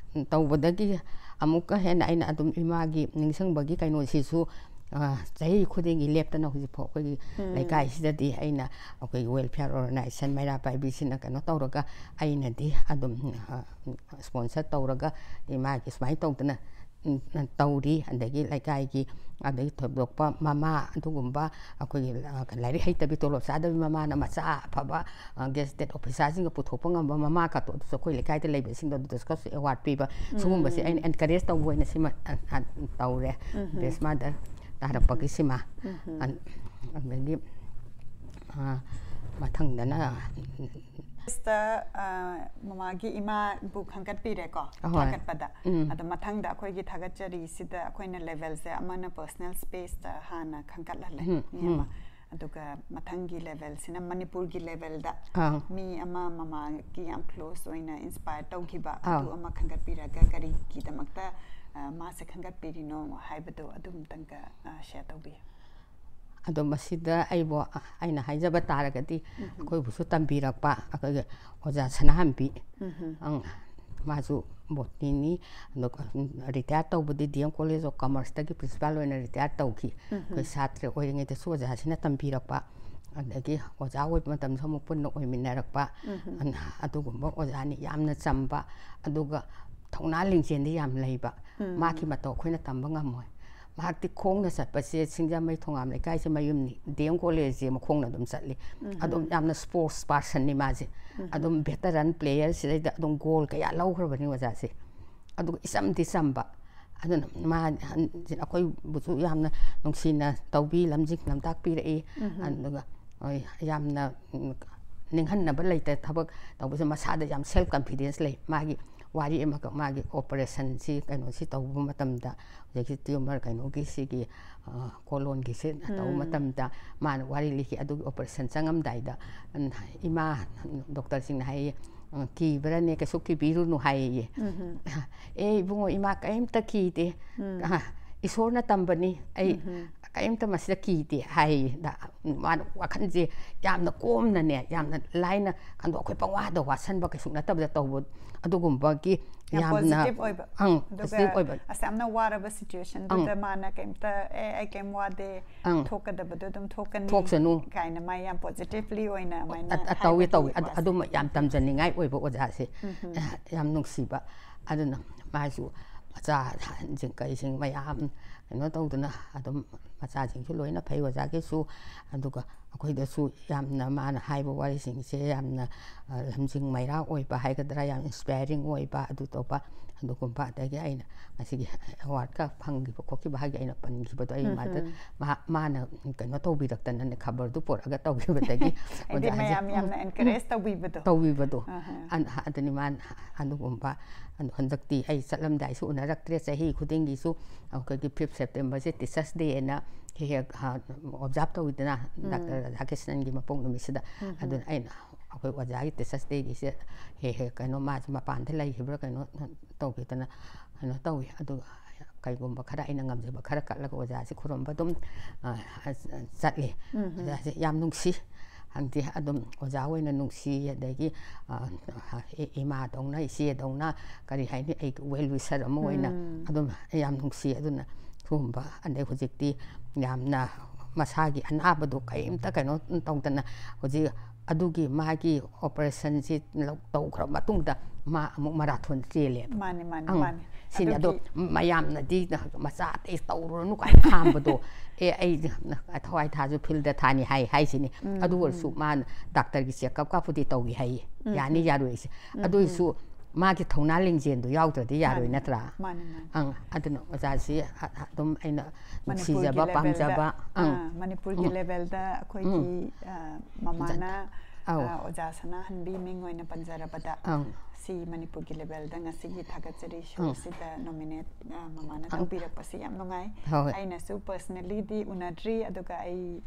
ꯇꯧꯕꯗꯒꯤ ꯑꯃꯨꯛꯀ ꯍꯦꯟꯅ ꯑꯩꯅ ꯑꯗꯨꯝ ꯏꯃꯥꯒꯤ ꯅꯤꯡꯁꯤꯡꯕꯒꯤ ꯀꯩꯅꯣꯁꯤꯁꯨ, ꯑ, ꯆꯍꯤ ꯈꯨꯗꯤꯡꯒꯤ ꯂꯦꯞꯇꯅ ꯍꯧꯖꯤꯛꯐꯥꯎ ꯑꯩꯈꯣꯏꯒꯤ ꯎꯝ꯫ ꯂꯩꯀꯥꯏꯁꯤꯗꯗꯤ ꯑꯩꯅ ꯑꯩꯈꯣꯏꯒꯤ welfare organization ꯃꯩꯔꯥ ꯄꯥꯏꯕꯤꯁꯤꯅ ꯀꯩꯅꯣ ꯇꯧꯔꯒ ꯑꯩꯅꯗꯤ ꯑꯗꯨꯝ, ꯑ, sponsor ꯇꯧꯔꯒ ꯏꯃꯥꯒꯤ ꯁꯨꯃꯥꯏꯅ ꯇꯧꯗꯅ, ꯎꯝ, ꯇꯧꯔꯤ꯫ ꯑꯗꯒꯤ ꯂꯩꯀꯥꯏꯒꯤ, ꯑꯗꯒꯤ ꯊꯣꯏꯗꯣꯛꯄ ꯃꯃꯥ ꯑꯗꯨꯒꯨꯝꯕ ꯑꯩꯈꯣꯏꯒꯤ, ꯑ, ꯂꯥꯏꯔꯤꯛ ꯍꯩꯇꯕꯤ, ꯇꯣꯂꯣꯞ ꯆꯥꯗꯕꯤ ꯃꯃꯥꯅ ꯃꯆꯥ ꯑꯐꯕ, ꯑ, gazetted officerꯁꯤꯡꯒ ꯄꯨꯊꯣꯛꯄ ꯉꯝꯕ ꯃꯃꯥ ꯀꯥꯇꯣ ꯑꯗꯨꯁꯨ ꯑꯩꯈꯣꯏ ꯂꯩꯀꯥꯏꯗ ꯂꯩꯕꯁꯤꯡꯗꯣ ꯑꯗꯨꯗꯁꯨ award ꯄꯤꯕ, ꯁꯤꯒꯨꯝꯕꯁꯦ ꯑꯩꯅ encourage ꯇꯧꯕ ꯑꯣꯏꯅ ꯁꯤꯃ, ꯑ, ꯑ, ꯇꯧꯔꯦ꯫ ꯎꯝ꯫ Best mother ꯇꯥꯔꯛꯄꯒꯤ ꯁꯤꯃ꯫ ꯎꯝ꯫ ꯑ-, ꯑꯗꯒꯤ, ꯑ, ꯃꯊꯪꯗꯅ ꯁꯤꯗ, ꯑ, ꯃꯃꯥꯒꯤ ꯏꯃꯥꯕꯨ ꯈꯟꯒꯠꯄꯤꯔꯦꯀꯣ, ꯑꯍꯣꯏ꯫ ꯊꯥꯒꯠꯄꯗ꯫ ꯎꯝ꯫ ꯑꯗꯣ ꯃꯊꯪꯗ ꯑꯩꯈꯣꯏꯒꯤ ꯊꯥꯒꯠꯆꯔꯤꯁꯤꯗ ꯑꯩꯈꯣꯏꯅ levelꯁꯦ, ꯑꯃꯅ personal spaceꯇ ꯍꯥꯟꯅ ꯈꯟꯒꯠꯍꯜꯂꯦ, ꯎꯝ, ꯃꯤ ꯑꯃ꯫ ꯎꯝ꯫ ꯑꯗꯨꯒ ꯃꯊꯪꯒꯤ levelꯁꯤꯅ ꯃꯅꯤꯄꯨꯔꯒꯤ levelꯗ ꯑꯥ꯫ ꯃꯤ ꯑꯃ ꯃꯃꯥꯒꯤ ꯌꯥꯝ close ꯑꯣꯏꯅ inspire ꯇꯧꯈꯤꯕ, ꯑꯥ꯫ ꯑꯗꯨ ꯑꯃ ꯈꯟꯒꯠꯄꯤꯔꯒ ꯀꯔꯤꯒꯤꯗꯃꯛꯇ, ꯑ, ꯃꯥꯁꯦ ꯈꯟꯒꯠꯄꯤꯔꯤꯅꯣ ꯍꯥꯏꯕꯗꯣ ꯑꯗꯨꯝꯇꯪꯒ, ꯑ, share ꯇꯧꯕꯤꯌꯨ꯫ ꯑꯗꯣ ꯃꯁꯤꯗ ꯑꯩꯕꯨ, ꯑꯩꯅ ꯍꯥꯏꯖꯕ ꯇꯥꯔꯒꯗꯤ, ꯑꯩꯈꯣꯏꯕꯨꯁꯨ ꯇꯝꯕꯤꯔꯛꯄ ꯑꯩꯈꯣꯏꯒꯤ ꯑꯣꯖꯥ ꯁꯅꯥꯍꯟꯕꯤ, ꯑꯪ, ꯃꯥꯁꯨ ꯕꯣꯇꯅꯤꯅꯤ, ꯑꯗꯨꯒ ꯔꯤꯇꯥꯌꯔ ꯇꯧꯕꯗꯤ ꯗꯤ ꯑꯦꯝ ꯀꯣꯂꯦꯖ ꯑꯣꯐ ꯀꯃꯔꯁꯇꯒꯤ ꯄ꯭ꯔꯤꯟꯁꯤꯄꯥꯜ ꯑꯣꯏꯅ ꯔꯤꯇꯥꯌꯔ ꯇꯧꯈꯤ꯫ ꯑꯩꯈꯣꯏ ꯁꯥꯇ꯭ꯔ ꯑꯣꯏꯔꯤꯉꯩꯗꯁꯨ ꯑꯣꯖꯥꯁꯤꯅ ꯇꯝꯕꯤꯔꯛꯄ, ꯑꯗꯒꯤ ꯑꯣꯖꯥ ꯑꯣꯏꯕ ꯃꯇꯝꯗꯁꯨ ꯑꯃꯨꯛ ꯄꯨꯟꯅ ꯑꯣꯏꯃꯤꯟꯅꯔꯛꯄ, ꯑꯗꯨꯒꯨꯝꯕ ꯑꯣꯖꯥꯅꯤ꯫ ꯌꯥꯝꯅ ꯆꯝꯕ, ꯑꯗꯨꯒ ꯊꯧꯅꯥ ꯂꯤꯡꯖꯦꯜꯗꯤ ꯌꯥꯝ ꯂꯩꯕ꯫ ꯃꯍꯥꯛꯀꯤ ꯃꯇꯧ ꯑꯩꯈꯣꯏꯅ ꯇꯝꯕ ꯉꯝꯃꯣꯏ꯫ ꯃꯍꯥꯛꯇꯤ ꯈꯣꯡꯅ ꯆꯠꯄꯁꯦ, ꯁꯤꯡꯖꯃꯩ ꯊꯣꯉꯥꯝ ꯂꯩꯀꯥꯏꯁꯦ ꯃꯌꯨꯝꯅꯤ, ꯗꯤ ꯑꯦꯝ ꯀꯣꯂꯦꯖꯁꯦ ꯃꯈꯣꯡꯅ ꯑꯗꯨꯝ ꯆꯠꯂꯤ꯫ ꯑꯗꯨꯝ ꯌꯥꯝꯅ ꯁ꯭ꯄꯣꯔꯠꯁ ꯄꯥꯔꯁꯟꯅꯤ ꯃꯥꯁꯦ꯫ ꯑꯗꯨꯝ ꯚꯦꯇꯔꯟ ꯄ꯭ꯂꯦꯌꯔ, ꯁꯤꯗꯩꯗ ꯑꯗꯨꯝ ꯒꯣꯜ ꯀꯌꯥ ꯂꯧꯈ꯭ꯔꯕꯅꯤ ꯑꯣꯖꯥꯁꯦ꯫ ꯑꯗꯨꯒ ꯏꯆꯝꯗꯤ ꯆꯝꯕ꯫ ꯑꯗꯨꯅ ꯃꯥ, ꯑꯩꯈꯣꯏꯕꯨꯁꯨ ꯌꯥꯝꯅ ꯅꯨꯡꯁꯤꯅ ꯇꯧꯕꯤ, ꯂꯝꯖꯤꯡ ꯂꯝꯇꯥꯛꯄꯤꯔꯛꯏ꯫ ꯑꯗꯨꯒ ꯍꯣꯏ, ꯌꯥꯝꯅ, ꯎꯝ, ꯅꯤꯡꯍꯟꯅꯕ ꯂꯩꯇ ꯊꯕꯛ ꯇꯧꯕꯁꯦ꯫ ꯃꯁꯥꯗ ꯌꯥꯝ ꯁꯦꯜꯐ ꯀꯟꯐꯤꯗꯦꯟꯁ ꯂꯩ꯫ ꯃꯥꯒꯤ ꯋꯥꯔꯤ ꯑꯃꯈꯛ, ꯃꯥꯒꯤ ꯑꯣꯄꯔꯦꯁꯟꯁꯤ, ꯀꯩꯅꯣꯁꯤ ꯇꯧꯕ ꯃꯇꯝꯗ, ꯍꯧꯖꯤꯛꯀꯤ ꯇ꯭ꯌꯨꯃꯔ ꯀꯩꯅꯣꯒꯤ, ꯁꯤꯒꯤ, ꯑ, ꯀꯣꯂꯣꯟꯒꯤꯁꯤ ꯇꯧꯕ ꯃꯇꯝꯗ ꯃꯥꯅ ꯋꯥꯔꯤ ꯂꯤꯈꯤ꯫ ꯑꯗꯨꯒꯤ ꯑꯣꯄꯔꯦꯁꯟ ꯆꯪꯉꯝꯗꯥꯏꯗ, ꯎꯝ, ꯏꯃꯥ, ꯗꯣꯛꯇꯔꯁꯤꯡꯅ ꯍꯥꯏꯌꯦ, "ꯎꯝ, ꯀꯤꯕ꯭ꯔꯅꯦ? ꯀꯩꯁꯨ ꯀꯤꯕꯤꯔꯨꯅꯨ" ꯍꯥꯏꯌꯦ꯫ "ꯑꯦ ꯏꯕꯨꯡꯉꯣ, ꯏꯃꯥ, ꯀꯔꯤꯝꯇ ꯀꯤꯗꯦ꯫ ꯑ, ꯏꯁꯣꯔꯅ ꯇꯝꯕꯅꯤ꯫ ꯑꯩ ꯀꯔꯤꯝꯇ ꯃꯁꯤꯗ ꯀꯤꯗꯦ" ꯍꯥꯏꯌꯦ꯫ ꯗ-, ꯃꯥꯅ ꯋꯥꯈꯜꯁꯦ ꯌꯥꯝꯅ ꯀꯣꯝꯅꯅꯦ, ꯌꯥꯝꯅ ꯂꯥꯏꯅ ꯈꯟꯗꯣꯛ, ꯑꯩꯈꯣꯏ ꯄꯪꯋꯥꯗ ꯋꯥꯁꯟꯕ ꯀꯩꯁꯨ ꯅꯠꯇꯕꯗ ꯇꯧꯕ, ꯑꯗꯨꯒꯨꯝꯕꯒꯤ ꯌꯥꯝ ꯌꯥꯝꯅ, positive ꯑꯣꯏꯕ꯫ ꯑꯪ, ꯑꯗꯨꯒ positive ꯑꯣꯏꯕ꯫ ꯑꯁ, ꯌꯥꯝꯅ ꯋꯥꯔꯕ situationꯗꯨꯗ ꯑꯪ꯫ ꯃꯥꯅ ꯀꯩꯝꯇ, "ꯑꯦ, ꯑꯩ ꯀꯩꯝ ꯋꯥꯗꯦ, ꯑꯪ꯫ ꯊꯣꯛꯀꯗꯕꯗꯣ ꯑꯗꯨꯝ ꯊꯣꯛꯀꯅꯤ" ꯊꯣꯛꯁꯅꯨ꯫ ꯀꯥꯏꯅ ꯃꯥ ꯌꯥꯝ positively ꯑꯣꯏꯅ ꯑꯗꯨꯃꯥꯏꯅ ꯑ, ꯑ, ꯇꯧꯋꯦ, ꯍꯥꯏꯕꯒꯤ ꯇꯧꯋꯦ꯫ ꯑꯗꯨ, ꯋꯥꯁꯦ꯫ ꯑꯗꯨꯃ ꯌꯥꯝ ꯇꯝꯖꯅꯤꯡꯉꯥꯏ ꯑꯣꯏꯕ ꯑꯣꯖꯥꯁꯦ꯫ ꯎꯝ꯫ ꯑ, ꯌꯥꯝ ꯅꯨꯡꯁꯤꯕ꯫ ꯑꯗꯨꯅ ꯃꯥꯁꯨ ꯃꯆꯥꯁꯤꯡ, ꯀꯩꯁꯤꯡ ꯃꯌꯥꯝ ꯀꯩꯅꯣ ꯇꯧꯗꯅ ꯑꯗꯨꯝ ꯃꯆꯥꯁꯤꯡꯁꯨ ꯂꯣꯏꯅ ꯐꯩ ꯑꯣꯖꯥꯒꯤꯁꯨ꯫ ꯑꯗꯨꯒ ꯑꯩꯈꯣꯏꯗꯁꯨ ꯌꯥꯝꯅ ꯃꯥꯅ ꯍꯥꯏꯕ ꯋꯥꯔꯤꯁꯤꯡꯁꯦ ꯌꯥꯝꯅ, ꯑ, ꯂꯝꯖꯤꯡ ꯃꯩꯔꯥ ꯑꯣꯏꯕ ꯍꯥꯏꯒꯗ꯭ꯔꯥ, ꯌꯥꯝ inspiring ꯑꯣꯏꯕ, ꯑꯗꯨ ꯇꯧꯕ, ꯑꯗꯨꯒꯨꯝꯕ꯫ ꯑꯗꯒꯤ ꯑꯩꯅ ꯉꯁꯤꯒꯤ awardꯀ ꯐꯪꯈꯤꯕ ꯈꯣꯠꯈꯤꯕ ꯍꯥꯏꯒꯤ ꯑꯩꯅ ꯄꯟꯈꯤꯕꯗꯣ, ꯑꯩ ꯎꯝ, ꯃꯥꯗ ꯎꯝ꯫ ꯃꯥ-, ꯃꯥꯅ ꯀꯩꯅꯣ ꯇꯧꯕꯤꯔꯛꯇꯅꯅꯦ, ꯈꯕꯔꯗꯨ ꯄꯨꯔꯛꯑꯒ ꯇꯧꯈꯤꯕꯗꯒꯤ ꯍꯥꯏꯗꯤ ꯑꯣꯖꯥꯁꯦ ꯃꯌꯥꯝ ꯌꯥꯝꯅ encourage ꯇꯧꯕꯤꯕꯗꯣ꯫ ꯇꯧꯕꯤꯕꯗꯣ꯫ ꯑꯍ꯫ ꯑꯟ-, ꯑꯗꯨꯅꯤ ꯃꯥꯅ ꯑꯗꯨꯒꯨꯝꯕ, ꯑꯗꯣ ꯍꯟꯗꯛꯇꯤ ꯑꯩ ꯆꯠꯂꯝꯗꯥꯏꯁꯨ ꯎꯅꯔꯛꯇ꯭ꯔꯦ꯫ ꯆꯍꯤ ꯈꯨꯗꯤꯡꯒꯤꯁꯨ ꯑꯩꯈꯣꯏꯒꯤ fifth Septemberꯁꯦ Teachers Dayꯅ ꯍꯦꯛ ꯍꯦꯛ, ꯍꯥ, observe ꯇꯧꯋꯤꯗꯅ, ꯎꯝ꯫ ꯗꯥꯛꯇꯔ ꯔꯥꯙꯥꯀ꯭ꯔꯤꯁꯅꯟꯒꯤ ꯃꯄꯣꯛ ꯅꯨꯃꯤꯠꯁꯤꯗ꯫ ꯎꯝ꯫ ꯑꯗꯨꯅ ꯑꯩꯅ ꯑꯩꯈꯣꯏ ꯑꯣꯖꯥꯒꯤ Teachers Dayꯒꯤꯁꯦ ꯍꯦꯛ ꯍꯦꯛ ꯀꯩꯅꯣ, ꯃꯥꯁꯦ ꯃꯄꯥꯟꯗ ꯂꯩꯈꯤꯕ꯭ꯔꯥ ꯀꯩꯅꯣ ꯇꯧꯈꯤꯗꯅ ꯀꯩꯅꯣ ꯇꯧꯋꯤ꯫ ꯑꯗꯨꯒ ꯀꯩꯒꯨꯝꯕ ꯈꯔ ꯑꯩꯅ ꯉꯝꯖꯕ ꯈꯔ ꯀꯠꯂꯒ ꯑꯣꯖꯥꯁꯦ ꯈꯨꯔꯨꯝꯕ ꯑꯗꯨꯝ, ꯑ, ꯑ, ꯆꯠꯂꯤ꯫ ꯎꯝ, ꯎꯝ꯫ ꯑꯣꯖꯥꯁꯦ ꯌꯥꯝ ꯅꯨꯡꯁꯤ꯫ ꯍꯥꯏꯗꯤ ꯑꯗꯨꯝ ꯑꯣꯖꯥ ꯑꯣꯏꯅ ꯅꯨꯡꯁꯤ, ꯑꯗꯒꯤ, ꯑ, ꯏ-, ꯏꯃꯥꯗꯧꯅ, ꯏꯆꯦꯗꯧꯅ, ꯀꯔꯤ ꯍꯥꯏꯅꯤ, ꯑꯩ well wisher ꯑꯃ ꯑꯣꯏꯅ ꯎꯝ꯫ ꯑꯗꯨꯝ ꯌꯥꯝ ꯅꯨꯡꯁꯤ꯫ ꯑꯗꯨꯅ ꯁꯤꯒꯨꯝꯕ, ꯑꯗꯩ ꯍꯧꯖꯤꯛꯇꯤ ꯌꯥꯝꯅ ꯃꯁꯥꯒꯤ ꯑꯅꯥꯕꯗꯣ ꯀꯔꯤꯝꯇ ꯀꯩꯅꯣ ꯇꯧꯗꯅ ꯍꯧꯖꯤꯛ ꯑꯗꯨꯒꯤ ꯃꯥꯒꯤ operation ꯁꯤ ꯂꯧ-, ꯇꯧꯈ꯭ꯔ ꯃꯇꯨꯡꯗ ꯃꯥ ꯑꯃꯨꯛ marathon ꯆꯦꯜꯂꯦꯕ꯫ ꯃꯥꯅꯤ, ꯃꯥꯅꯤ, ꯑꯪ, ꯃꯥꯅꯤ꯫ ꯁꯤꯅꯤ꯫ ꯑꯗꯣ ꯑꯗꯨꯒꯤ ꯃꯌꯥꯝꯅꯗꯤ ꯃꯆꯥ ꯑꯇꯩ ꯇꯧꯔꯨꯔꯅꯨ ꯀꯥꯏꯅ ꯈꯥꯝꯕꯗꯣ, "ꯑꯦ, ꯑꯩ ꯊꯋꯥꯏ ꯊꯥꯁꯨ field ꯊꯥꯅꯤ" ꯍꯥꯏ, ꯍꯥꯏꯁꯤꯅꯤ꯫ ꯎꯝ, ꯑꯗꯨ ꯑꯣꯏꯔꯁꯨ ꯎꯝ꯫ ꯃꯥꯅ ꯗꯥꯛꯇꯔꯒꯤ checkup ꯀꯥꯞꯄꯨꯗꯤ ꯇꯧꯏ ꯍꯥꯏꯌꯦ꯫ ꯎꯝ, ꯌꯥꯅꯤ, ꯎꯝ꯫ ꯌꯥꯔꯣꯏꯁꯦ꯫ ꯎꯝ, ꯑꯗꯨ ꯎꯝ꯫ ꯑꯣꯏꯔꯁꯨ ꯃꯥꯒꯤ ꯊꯧꯅꯥ ꯂꯤꯡꯖꯦꯜꯗꯣ ꯌꯥꯎꯗ꯭ꯔꯗꯤ ꯌꯥꯔꯣꯏ ꯃꯥꯅꯤ, ꯅꯠꯇ꯭ꯔꯥ? ꯃꯥꯅꯤ, ꯃꯥꯅꯤ꯫ ꯑꯪ, ꯑꯗꯨꯅ ꯑꯣꯖꯥꯁꯤ ꯑ-, ꯑ-, ꯑꯗꯨꯝ ꯑꯩꯅ ꯃꯅꯤꯄꯨꯔꯒꯤ ꯅꯨꯡꯁꯤꯖꯕ, level ꯗ, ꯄꯥꯝꯖꯕ꯫ ꯑꯪ꯫ ꯑꯥ, ꯃꯅꯤꯄꯨꯔꯒꯤ ꯎꯝ꯫ Level ꯗ ꯑꯩꯈꯣꯏꯒꯤ, ꯎꯝ꯫ ꯑ, ꯃꯃꯥꯅ, ꯑꯧ꯫ ꯑ, ꯑꯣꯖꯥ ꯁꯅꯥꯍꯟꯕꯤ ꯃꯤꯡ ꯑꯣꯏꯅ ꯄꯟꯖꯔꯕꯗ, ꯑꯪ꯫ ꯁꯤ ꯃꯅꯤꯄꯨꯔꯒꯤ level ꯗ ꯉꯁꯤꯒꯤ ꯊꯥꯒꯠꯆꯔꯤ show ꯎꯝ꯫ ꯁꯤꯗ nominate, ꯑ, ꯃꯃꯥꯅ ꯑꯪ꯫ ꯇꯧꯕꯤꯔꯛꯄꯁꯤ ꯌꯥꯝ ꯅꯨꯡꯉꯥꯏ꯫ ꯍꯣꯏ꯫ ꯑꯩꯅꯁꯨ personally ꯗꯤ ꯎꯅꯗ꯭ꯔꯤ, ꯑꯗꯨꯒ ꯑꯩ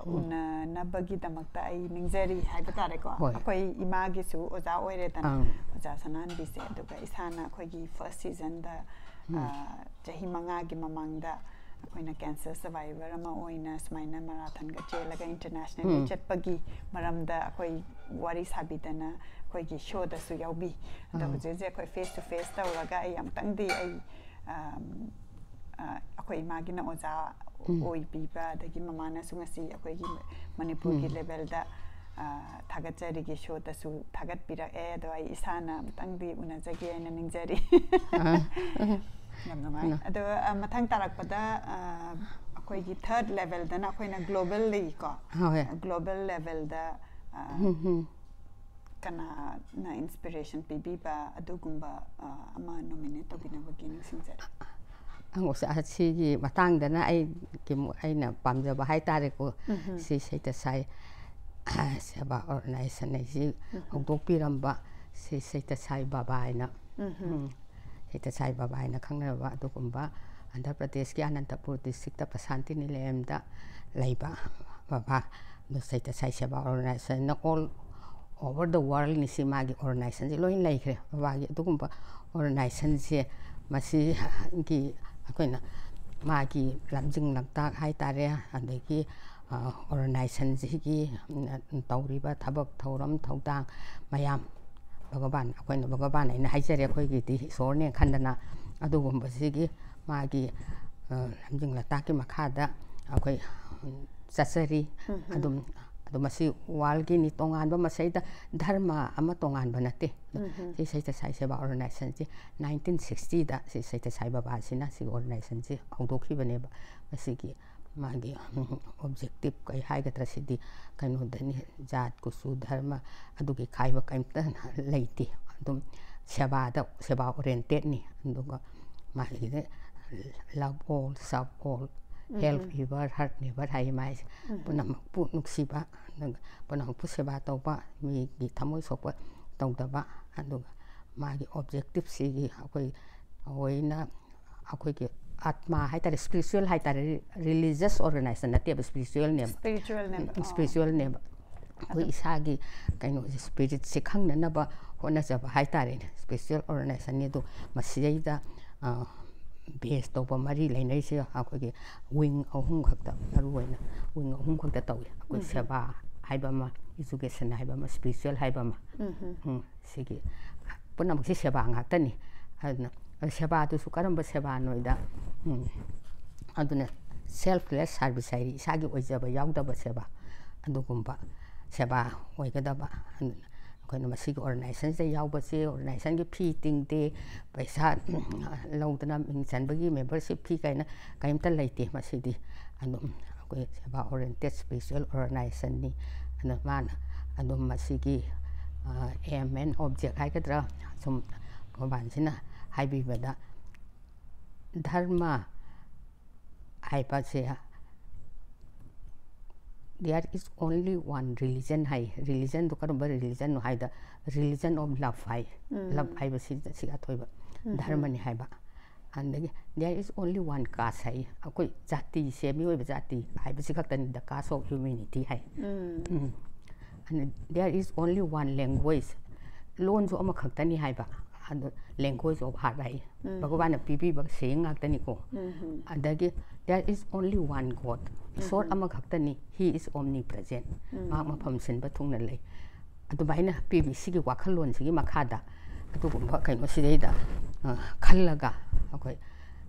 ꯎꯝ꯫ ꯎꯅꯅꯕꯒꯤꯗꯃꯛꯇ ꯑꯩ ꯅꯤꯡꯖꯔꯤ ꯍꯥꯏꯕ ꯇꯥꯔꯦꯀꯣ꯫ ꯍꯣꯏ꯫ ꯑꯩꯈꯣꯏ ꯏꯃꯥꯒꯤꯁꯨ ꯑꯣꯖꯥ ꯑꯣꯏꯔꯦꯗꯅ, ꯑꯪ꯫ ꯑꯣꯖꯥ ꯁꯅꯥꯍꯟꯕꯤꯁꯦ꯫ ꯑꯗꯨꯒ ꯏꯁꯥꯅ ꯑꯩꯈꯣꯏꯒꯤ first season ꯗ, ꯎꯝ꯫ ꯑ, ꯆꯍꯤ ꯃꯉꯥꯒꯤ ꯃꯃꯥꯡꯗ ꯑꯩꯈꯣꯏꯅ cancer survivor ꯑꯃ ꯑꯣꯏꯅ ꯁꯨꯃꯥꯏꯅ marathon ꯒ ꯆꯦꯜꯂꯒ internationally ꯎꯝ꯫ ꯆꯠꯄꯒꯤ ꯃꯔꯝꯗ ꯑꯩꯈꯣꯏ ꯋꯥꯔꯤ ꯁꯥꯕꯤꯗꯅ ꯑꯩꯈꯣꯏꯒꯤ show ꯗꯁꯨ ꯌꯥꯎꯕꯤ꯫ ꯑꯗꯣ ꯑꯪ꯫ ꯍꯧꯖꯤꯛ ꯍꯧꯖꯤꯛ ꯑꯩꯈꯣꯏ face to face ꯇꯧꯔꯒ ꯑꯩ ꯑꯃꯨꯛꯇꯪꯗꯤ ꯑꯩ, ꯑꯝ, ꯑ, ꯑꯩꯈꯣꯏ ꯏꯃꯥꯒꯤꯅ ꯑꯣꯖꯥ ꯎꯝ꯫ ꯑꯣꯏꯕꯤꯕ, ꯑꯗꯒꯤ ꯃꯃꯥꯅꯁꯨ ꯉꯁꯤ ꯑꯩꯈꯣꯏꯒꯤ ꯃꯅꯤꯄꯨꯔꯒꯤ ꯎꯝ꯫ Level ꯗ, ꯑ, ꯊꯥꯒꯠꯆꯔꯤꯒꯤ show ꯗꯁꯨ ꯊꯥꯒꯠꯄꯤꯔꯛꯑꯦ꯫ ꯑꯗꯣ ꯑꯩ ꯏꯁꯥꯅ ꯑꯃꯨꯛꯇꯪꯗꯤ ꯎꯅꯖꯒꯦ ꯍꯥꯏꯅ ꯅꯤꯡꯖꯔꯤ꯫ ꯑ, ꯑ꯫ ꯌꯥꯝ ꯅꯨꯡꯉꯥꯏ꯫ ꯎꯝ꯫ ꯑꯗꯣ, ꯑ, ꯃꯊꯪ ꯇꯥꯔꯛꯄꯗ, ꯑ, ꯑꯩꯈꯣꯏꯒꯤ third level ꯗꯅ ꯑꯩꯈꯣꯏꯅ globally ꯀꯣ, ꯍꯣꯏ꯫ Global level ꯗ, ꯑ, ꯎꯝ, ꯎꯝ꯫ ꯀꯅꯥꯅ inspiration ꯄꯤꯕꯤꯕ ꯑꯗꯨꯒꯨꯝꯕ, ꯑ, ꯑꯃ nominate ꯇꯧꯕꯤꯅꯕꯒꯤ ꯅꯤꯡꯁꯤꯡꯖꯔꯤ꯫ ꯑꯪ, ꯑꯣꯖꯥ, ꯁꯤꯒꯤ ꯃꯇꯥꯡꯗꯅ ꯑꯩꯒꯤ ꯃꯨ-, ꯑꯩꯅ ꯄꯥꯝꯖꯕ ꯍꯥꯏꯇꯥꯔꯦꯀꯣ꯫ ꯎꯝ꯫ ꯁꯤ ꯁꯩꯇ ꯁꯥꯏ ꯁꯦꯕꯥ organization ꯍꯥꯏꯁꯤ ꯎꯝ꯫ ꯍꯧꯗꯣꯛꯄꯤꯔꯝꯕ ꯁꯤ ꯁꯩꯇ ꯁꯥꯏ ꯕꯥꯕꯥ ꯍꯥꯏꯅ, ꯎꯝ꯫ ꯎꯝ, ꯁꯩꯇ ꯁꯥꯏ ꯕꯥꯕꯥ ꯍꯥꯏꯅ ꯈꯪꯅꯔꯕ ꯑꯗꯨꯒꯨꯝꯕ ꯑꯟꯙ꯭ꯔ ꯄ꯭ꯔꯗꯦꯁꯀꯤ ꯑꯅꯟꯇꯄꯨꯔ district ꯇ ꯄ꯭ꯔꯁꯥꯟꯇꯤ ꯅꯤꯂꯌꯝꯗ ꯂꯩꯕ ꯕꯥꯕꯥ, ꯑꯗꯨ ꯁꯩꯇ ꯁꯥꯏ ꯁꯦꯕꯥ organization ꯅ all over the world ꯅꯤ ꯁꯤ ꯃꯥꯒꯤ organization ꯁꯦ ꯂꯣꯏ ꯂꯩꯈ꯭ꯔꯦ꯫ ꯕꯥꯕꯥꯒꯤ ꯑꯗꯨꯒꯨꯝꯕ organization ꯁꯦ ꯃꯁꯤꯒꯤ ꯑꯩꯈꯣꯏꯅ ꯃꯥꯒꯤ ꯂꯝꯖꯤꯡ ꯂꯝꯇꯥꯛ ꯍꯥꯏꯇꯥꯔꯦ, ꯑꯗꯒꯤ ꯑꯣꯔꯒꯅꯥꯏꯖꯦꯁꯟꯁꯤꯒꯤ ꯇꯧꯔꯤꯕ ꯊꯕꯛ ꯊꯧꯔꯝ ꯊꯧꯗꯥꯡ ꯃꯌꯥꯝ, ꯚꯒꯕꯥꯟ, ꯑꯩꯈꯣꯏꯅ ꯚꯒꯕꯥꯟ ꯍꯥꯏꯅ ꯍꯥꯏꯖꯔꯦ, ꯑꯩꯈꯣꯏꯒꯤꯗꯤ ꯏꯁꯣꯔꯅꯦ ꯈꯟꯗꯅ, ꯑꯗꯨꯒꯨꯝꯕꯁꯤꯒꯤ ꯃꯥꯒꯤ ꯂꯝꯖꯤꯡ ꯂꯝꯇꯥꯛꯀꯤ ꯃꯈꯥꯗ ꯑꯩꯈꯣꯏ ꯆꯠꯆꯔꯤ꯫ ꯑꯗꯨꯝ, ꯑꯗꯨ ꯃꯁꯤ ꯋꯥꯔꯜꯒꯤꯅꯤ, ꯇꯣꯉꯥꯟꯕ ꯃꯁꯩꯗ ꯙꯔꯃ ꯑꯃ ꯇꯣꯉꯥꯟꯕ ꯅꯠꯇꯦ꯫ ꯁꯤ ꯁꯩꯇ ꯁꯥꯏ ꯁꯦꯕꯥ ꯑꯣꯔꯒꯅꯥꯏꯖꯦꯁꯟꯁꯤ ꯅꯥꯏꯟꯇꯤꯟ ꯁꯤꯛꯁꯇꯤꯗ ꯁꯤ ꯁꯩꯇ ꯁꯥꯏ ꯕꯕꯥꯁꯤꯅ ꯁꯤ ꯑꯣꯔꯒꯅꯥꯏꯖꯦꯁꯟꯁꯤ ꯍꯧꯗꯣꯛꯈꯤꯕꯅꯦꯕ꯫ ꯃꯁꯤꯒꯤ ꯃꯥꯒꯤ ꯑꯣꯕꯖꯦꯛꯇꯤꯞ ꯀꯩ ꯍꯥꯏꯒꯗ꯭ꯔꯥ, ꯁꯤꯗꯤ ꯀꯩꯅꯣꯗꯅꯤ, ꯖꯥꯠ, ꯀꯨꯆꯨ, ꯙꯔꯃ ꯑꯗꯨꯒꯤ ꯈꯥꯏꯕ ꯀꯔꯤꯝꯇ ꯂꯩꯇꯦ꯫ ꯑꯗꯨꯝ ꯁꯦꯕꯥꯗ, ꯁꯦꯕꯥ ꯑꯣꯔꯤꯌꯦꯟꯇꯦꯠꯅꯤ꯫ ꯑꯗꯨꯒ ꯃꯥꯒꯤꯗꯤ love all, serve all, help ever, hurt never ꯍꯥꯏ ꯃꯥꯏꯁꯦ꯫ ꯄꯨꯝꯅꯃꯛꯄꯨ ꯅꯨꯡꯁꯤꯕ, ꯑꯗꯨꯒ ꯄꯨꯝꯅꯃꯛꯄꯨ ꯁꯦꯕꯥ ꯇꯧꯕ, ꯃꯤꯒꯤ ꯊꯃꯣꯏ ꯁꯣꯛꯄ ꯇꯧꯗꯕ, ꯑꯗꯨꯒ ꯃꯥꯒꯤ ꯑꯣꯕꯖꯦꯛꯇꯤꯞꯁꯤꯒꯤ ꯑꯩꯈꯣꯏ ꯑꯣꯏꯅ ꯑꯩꯈꯣꯏꯒꯤ ꯑꯥꯠꯃꯥ ꯍꯥꯏꯇꯥꯔꯦ, ꯁ꯭ꯄꯤꯔꯤꯆꯨꯋꯦꯜ ꯍꯥꯏꯇꯥꯔꯦ, ꯔꯤꯂꯤꯖꯁ ꯑꯣꯔꯒꯅꯥꯏꯖꯦꯁꯟ ꯅꯠꯇꯦꯕ, ꯁ꯭ꯄꯤꯔꯤꯆꯨꯋꯦꯜꯅꯦꯕ꯫ ꯁ꯭ꯄꯤꯔꯤꯆꯨꯋꯦꯜꯅꯦꯕ꯫ ꯑꯣ꯫ ꯁ꯭ꯄꯤꯔꯤꯆꯨꯋꯦꯜꯅꯦꯕ꯫ ꯑꯩꯈꯣꯏ ꯏꯁꯥꯒꯤ ꯀꯩꯅꯣꯁꯦ, ꯁ꯭ꯄꯤꯔꯤꯠꯁꯦ ꯈꯪꯅꯅꯕ ꯍꯣꯠꯅꯖꯕ ꯍꯥꯏꯇꯥꯔꯦꯅꯦ꯫ ꯁ꯭ꯄꯤꯔꯤꯆꯨꯋꯦꯜ ꯑꯣꯔꯒꯅꯥꯏꯖꯦꯁꯟꯅꯤ꯫ ꯑꯗꯣ ꯃꯁꯤꯗꯩꯗ ꯕꯦꯁ ꯇꯧꯕ ꯃꯔꯤ ꯂꯩꯅꯔꯤꯁꯦ ꯑꯩꯈꯣꯏꯒꯤ ꯋꯤꯡ ꯑꯍꯨꯝ ꯈꯛꯇ, ꯃꯔꯨꯑꯣꯏꯅ ꯋꯤꯡ ꯑꯍꯨꯝ ꯈꯛꯇ ꯇꯧꯏ꯫ ꯑꯩꯈꯣꯏ ꯁꯦꯕꯥ ꯍꯥꯏꯕ ꯑꯃ, ꯏꯖꯨꯀꯦꯁꯟ ꯍꯥꯏꯕ ꯑꯃ, ꯁ꯭ꯄꯤꯔꯤꯆꯨꯋꯦꯜ ꯍꯥꯏꯕ ꯑꯃ꯫ ꯎꯝ, ꯁꯤꯒꯤ ꯄꯨꯝꯅꯃꯛꯁꯤ ꯁꯦꯕꯥ ꯉꯥꯛꯇꯅꯤ꯫ ꯑꯗꯨꯅ ꯁꯦꯕꯥꯗꯨꯁꯨ ꯀꯔꯝꯕ ꯁꯦꯕꯥꯅꯣꯏꯗ, ꯎꯝ, ꯑꯗꯨꯅ ꯁꯦꯜꯐꯂꯦꯁ ꯁꯥꯔꯚꯤꯁ ꯍꯥꯏꯔꯤ, ꯏꯁꯥꯒꯤ ꯑꯣꯏꯖꯕ ꯌꯥꯎꯗꯕ ꯁꯦꯕꯥ, ꯑꯗꯨꯒꯨꯝꯕ ꯁꯦꯕꯥ ꯑꯣꯏꯒꯗꯕ꯫ ꯑꯗꯨꯅ ꯑꯩꯈꯣꯏꯅ ꯃꯁꯤꯒꯤ ꯑꯣꯔꯒꯅꯥꯏꯖꯦꯁꯟꯁꯤꯗ ꯌꯥꯎꯕꯁꯦ, ꯑꯣꯔꯒꯅꯥꯏꯖꯦꯁꯟꯒꯤ ꯐꯤ ꯇꯤꯡꯗꯦ, ꯄꯩꯁꯥ ꯂꯧꯗꯅ ꯃꯤꯡ ꯆꯟꯕꯒꯤ ꯃꯦꯝꯕꯔꯁꯤꯞ ꯐꯤ ꯀꯥꯏꯅ ꯀꯔꯤꯝꯇ ꯂꯩꯇꯦ꯫ ꯃꯁꯤꯗꯤ ꯑꯗꯨꯝ ꯑꯩꯈꯣꯏ ꯁꯦꯕꯥ ꯑꯣꯔꯤꯌꯦꯟꯇꯦꯠ ꯁ꯭ꯄꯤꯔꯤꯆꯨꯋꯦꯜ ꯑꯣꯔꯒꯅꯥꯏꯖꯦꯁꯟꯅꯤ꯫ ꯑꯗꯨꯅ ꯃꯥꯅ ꯑꯗꯨꯝ ꯃꯁꯤꯒꯤ ꯑꯦꯝ ꯑꯦꯟ ꯑꯣꯕꯖꯦꯛ ꯍꯥꯏꯒꯗ꯭ꯔꯥ, ꯁꯨꯝ ꯃꯣꯕꯥꯏꯜꯁꯤꯅ ꯍꯥꯏꯕꯤꯕꯗ, ꯙꯔꯃ ꯍꯥꯏꯕꯁꯦ, there is only one religion ꯍꯥꯏ꯫ ꯔꯤꯂꯤꯖꯟꯗꯣ ꯀꯔꯝꯕ ꯔꯤꯂꯤꯖꯟꯅꯣ ꯍꯥꯏꯗ, religion of love ꯍꯥꯏ꯫ ꯂꯕ ꯍꯥꯏꯕꯁꯤ ꯁꯤꯒꯤ ꯑꯊꯣꯏꯕ ꯙꯔꯃꯅꯤ ꯍꯥꯏꯕ꯫ ꯑꯗꯒꯤ there is only one caste ꯍꯥꯏ꯫ ꯑꯩꯈꯣꯏ ꯖꯥꯇꯤꯁꯦ, ꯃꯤꯑꯣꯏꯕ ꯖꯥꯇꯤ ꯍꯥꯏꯕꯁꯤ ꯈꯛꯇꯅꯤ, the caste of humanity high. Um. And there is only one language, ꯂꯣꯟꯁꯨ ꯑꯃꯈꯛꯇꯅꯤ ꯍꯥꯏꯕ꯫ ꯑꯗꯨ language of heart ꯍꯥꯏ꯫ ꯎꯝ꯫ ꯚꯒꯋꯥꯟꯅ ꯄꯤꯕꯤꯕ ꯁꯦꯌꯤꯡ ꯉꯥꯛꯇꯅꯤꯀꯣ꯫ ꯎꯝ, ꯎꯝ꯫ ꯑꯗꯒꯤ there is only one God, ꯏꯁꯣꯔ ꯎꯝ, ꯎꯝ꯫ ꯑꯃꯈꯛꯇꯅꯤ, he is omnipresent, ꯎꯝ, ꯃꯍꯥꯛ ꯎꯝ꯫ ꯃꯐꯝ ꯁꯤꯟꯕ ꯊꯨꯡꯅ ꯂꯩ꯫ ꯑꯗꯨꯃꯥꯏꯅ ꯄꯤꯕꯤ, ꯁꯤꯒꯤ ꯋꯥꯈꯜꯂꯣꯟꯁꯤꯒꯤ ꯃꯈꯥꯗ ꯑꯗꯨꯒꯨꯝꯕ ꯀꯩꯅꯣꯁꯤꯗꯩꯗ, ꯑ, ꯈꯜꯂꯒ ꯑꯩꯈꯣꯏ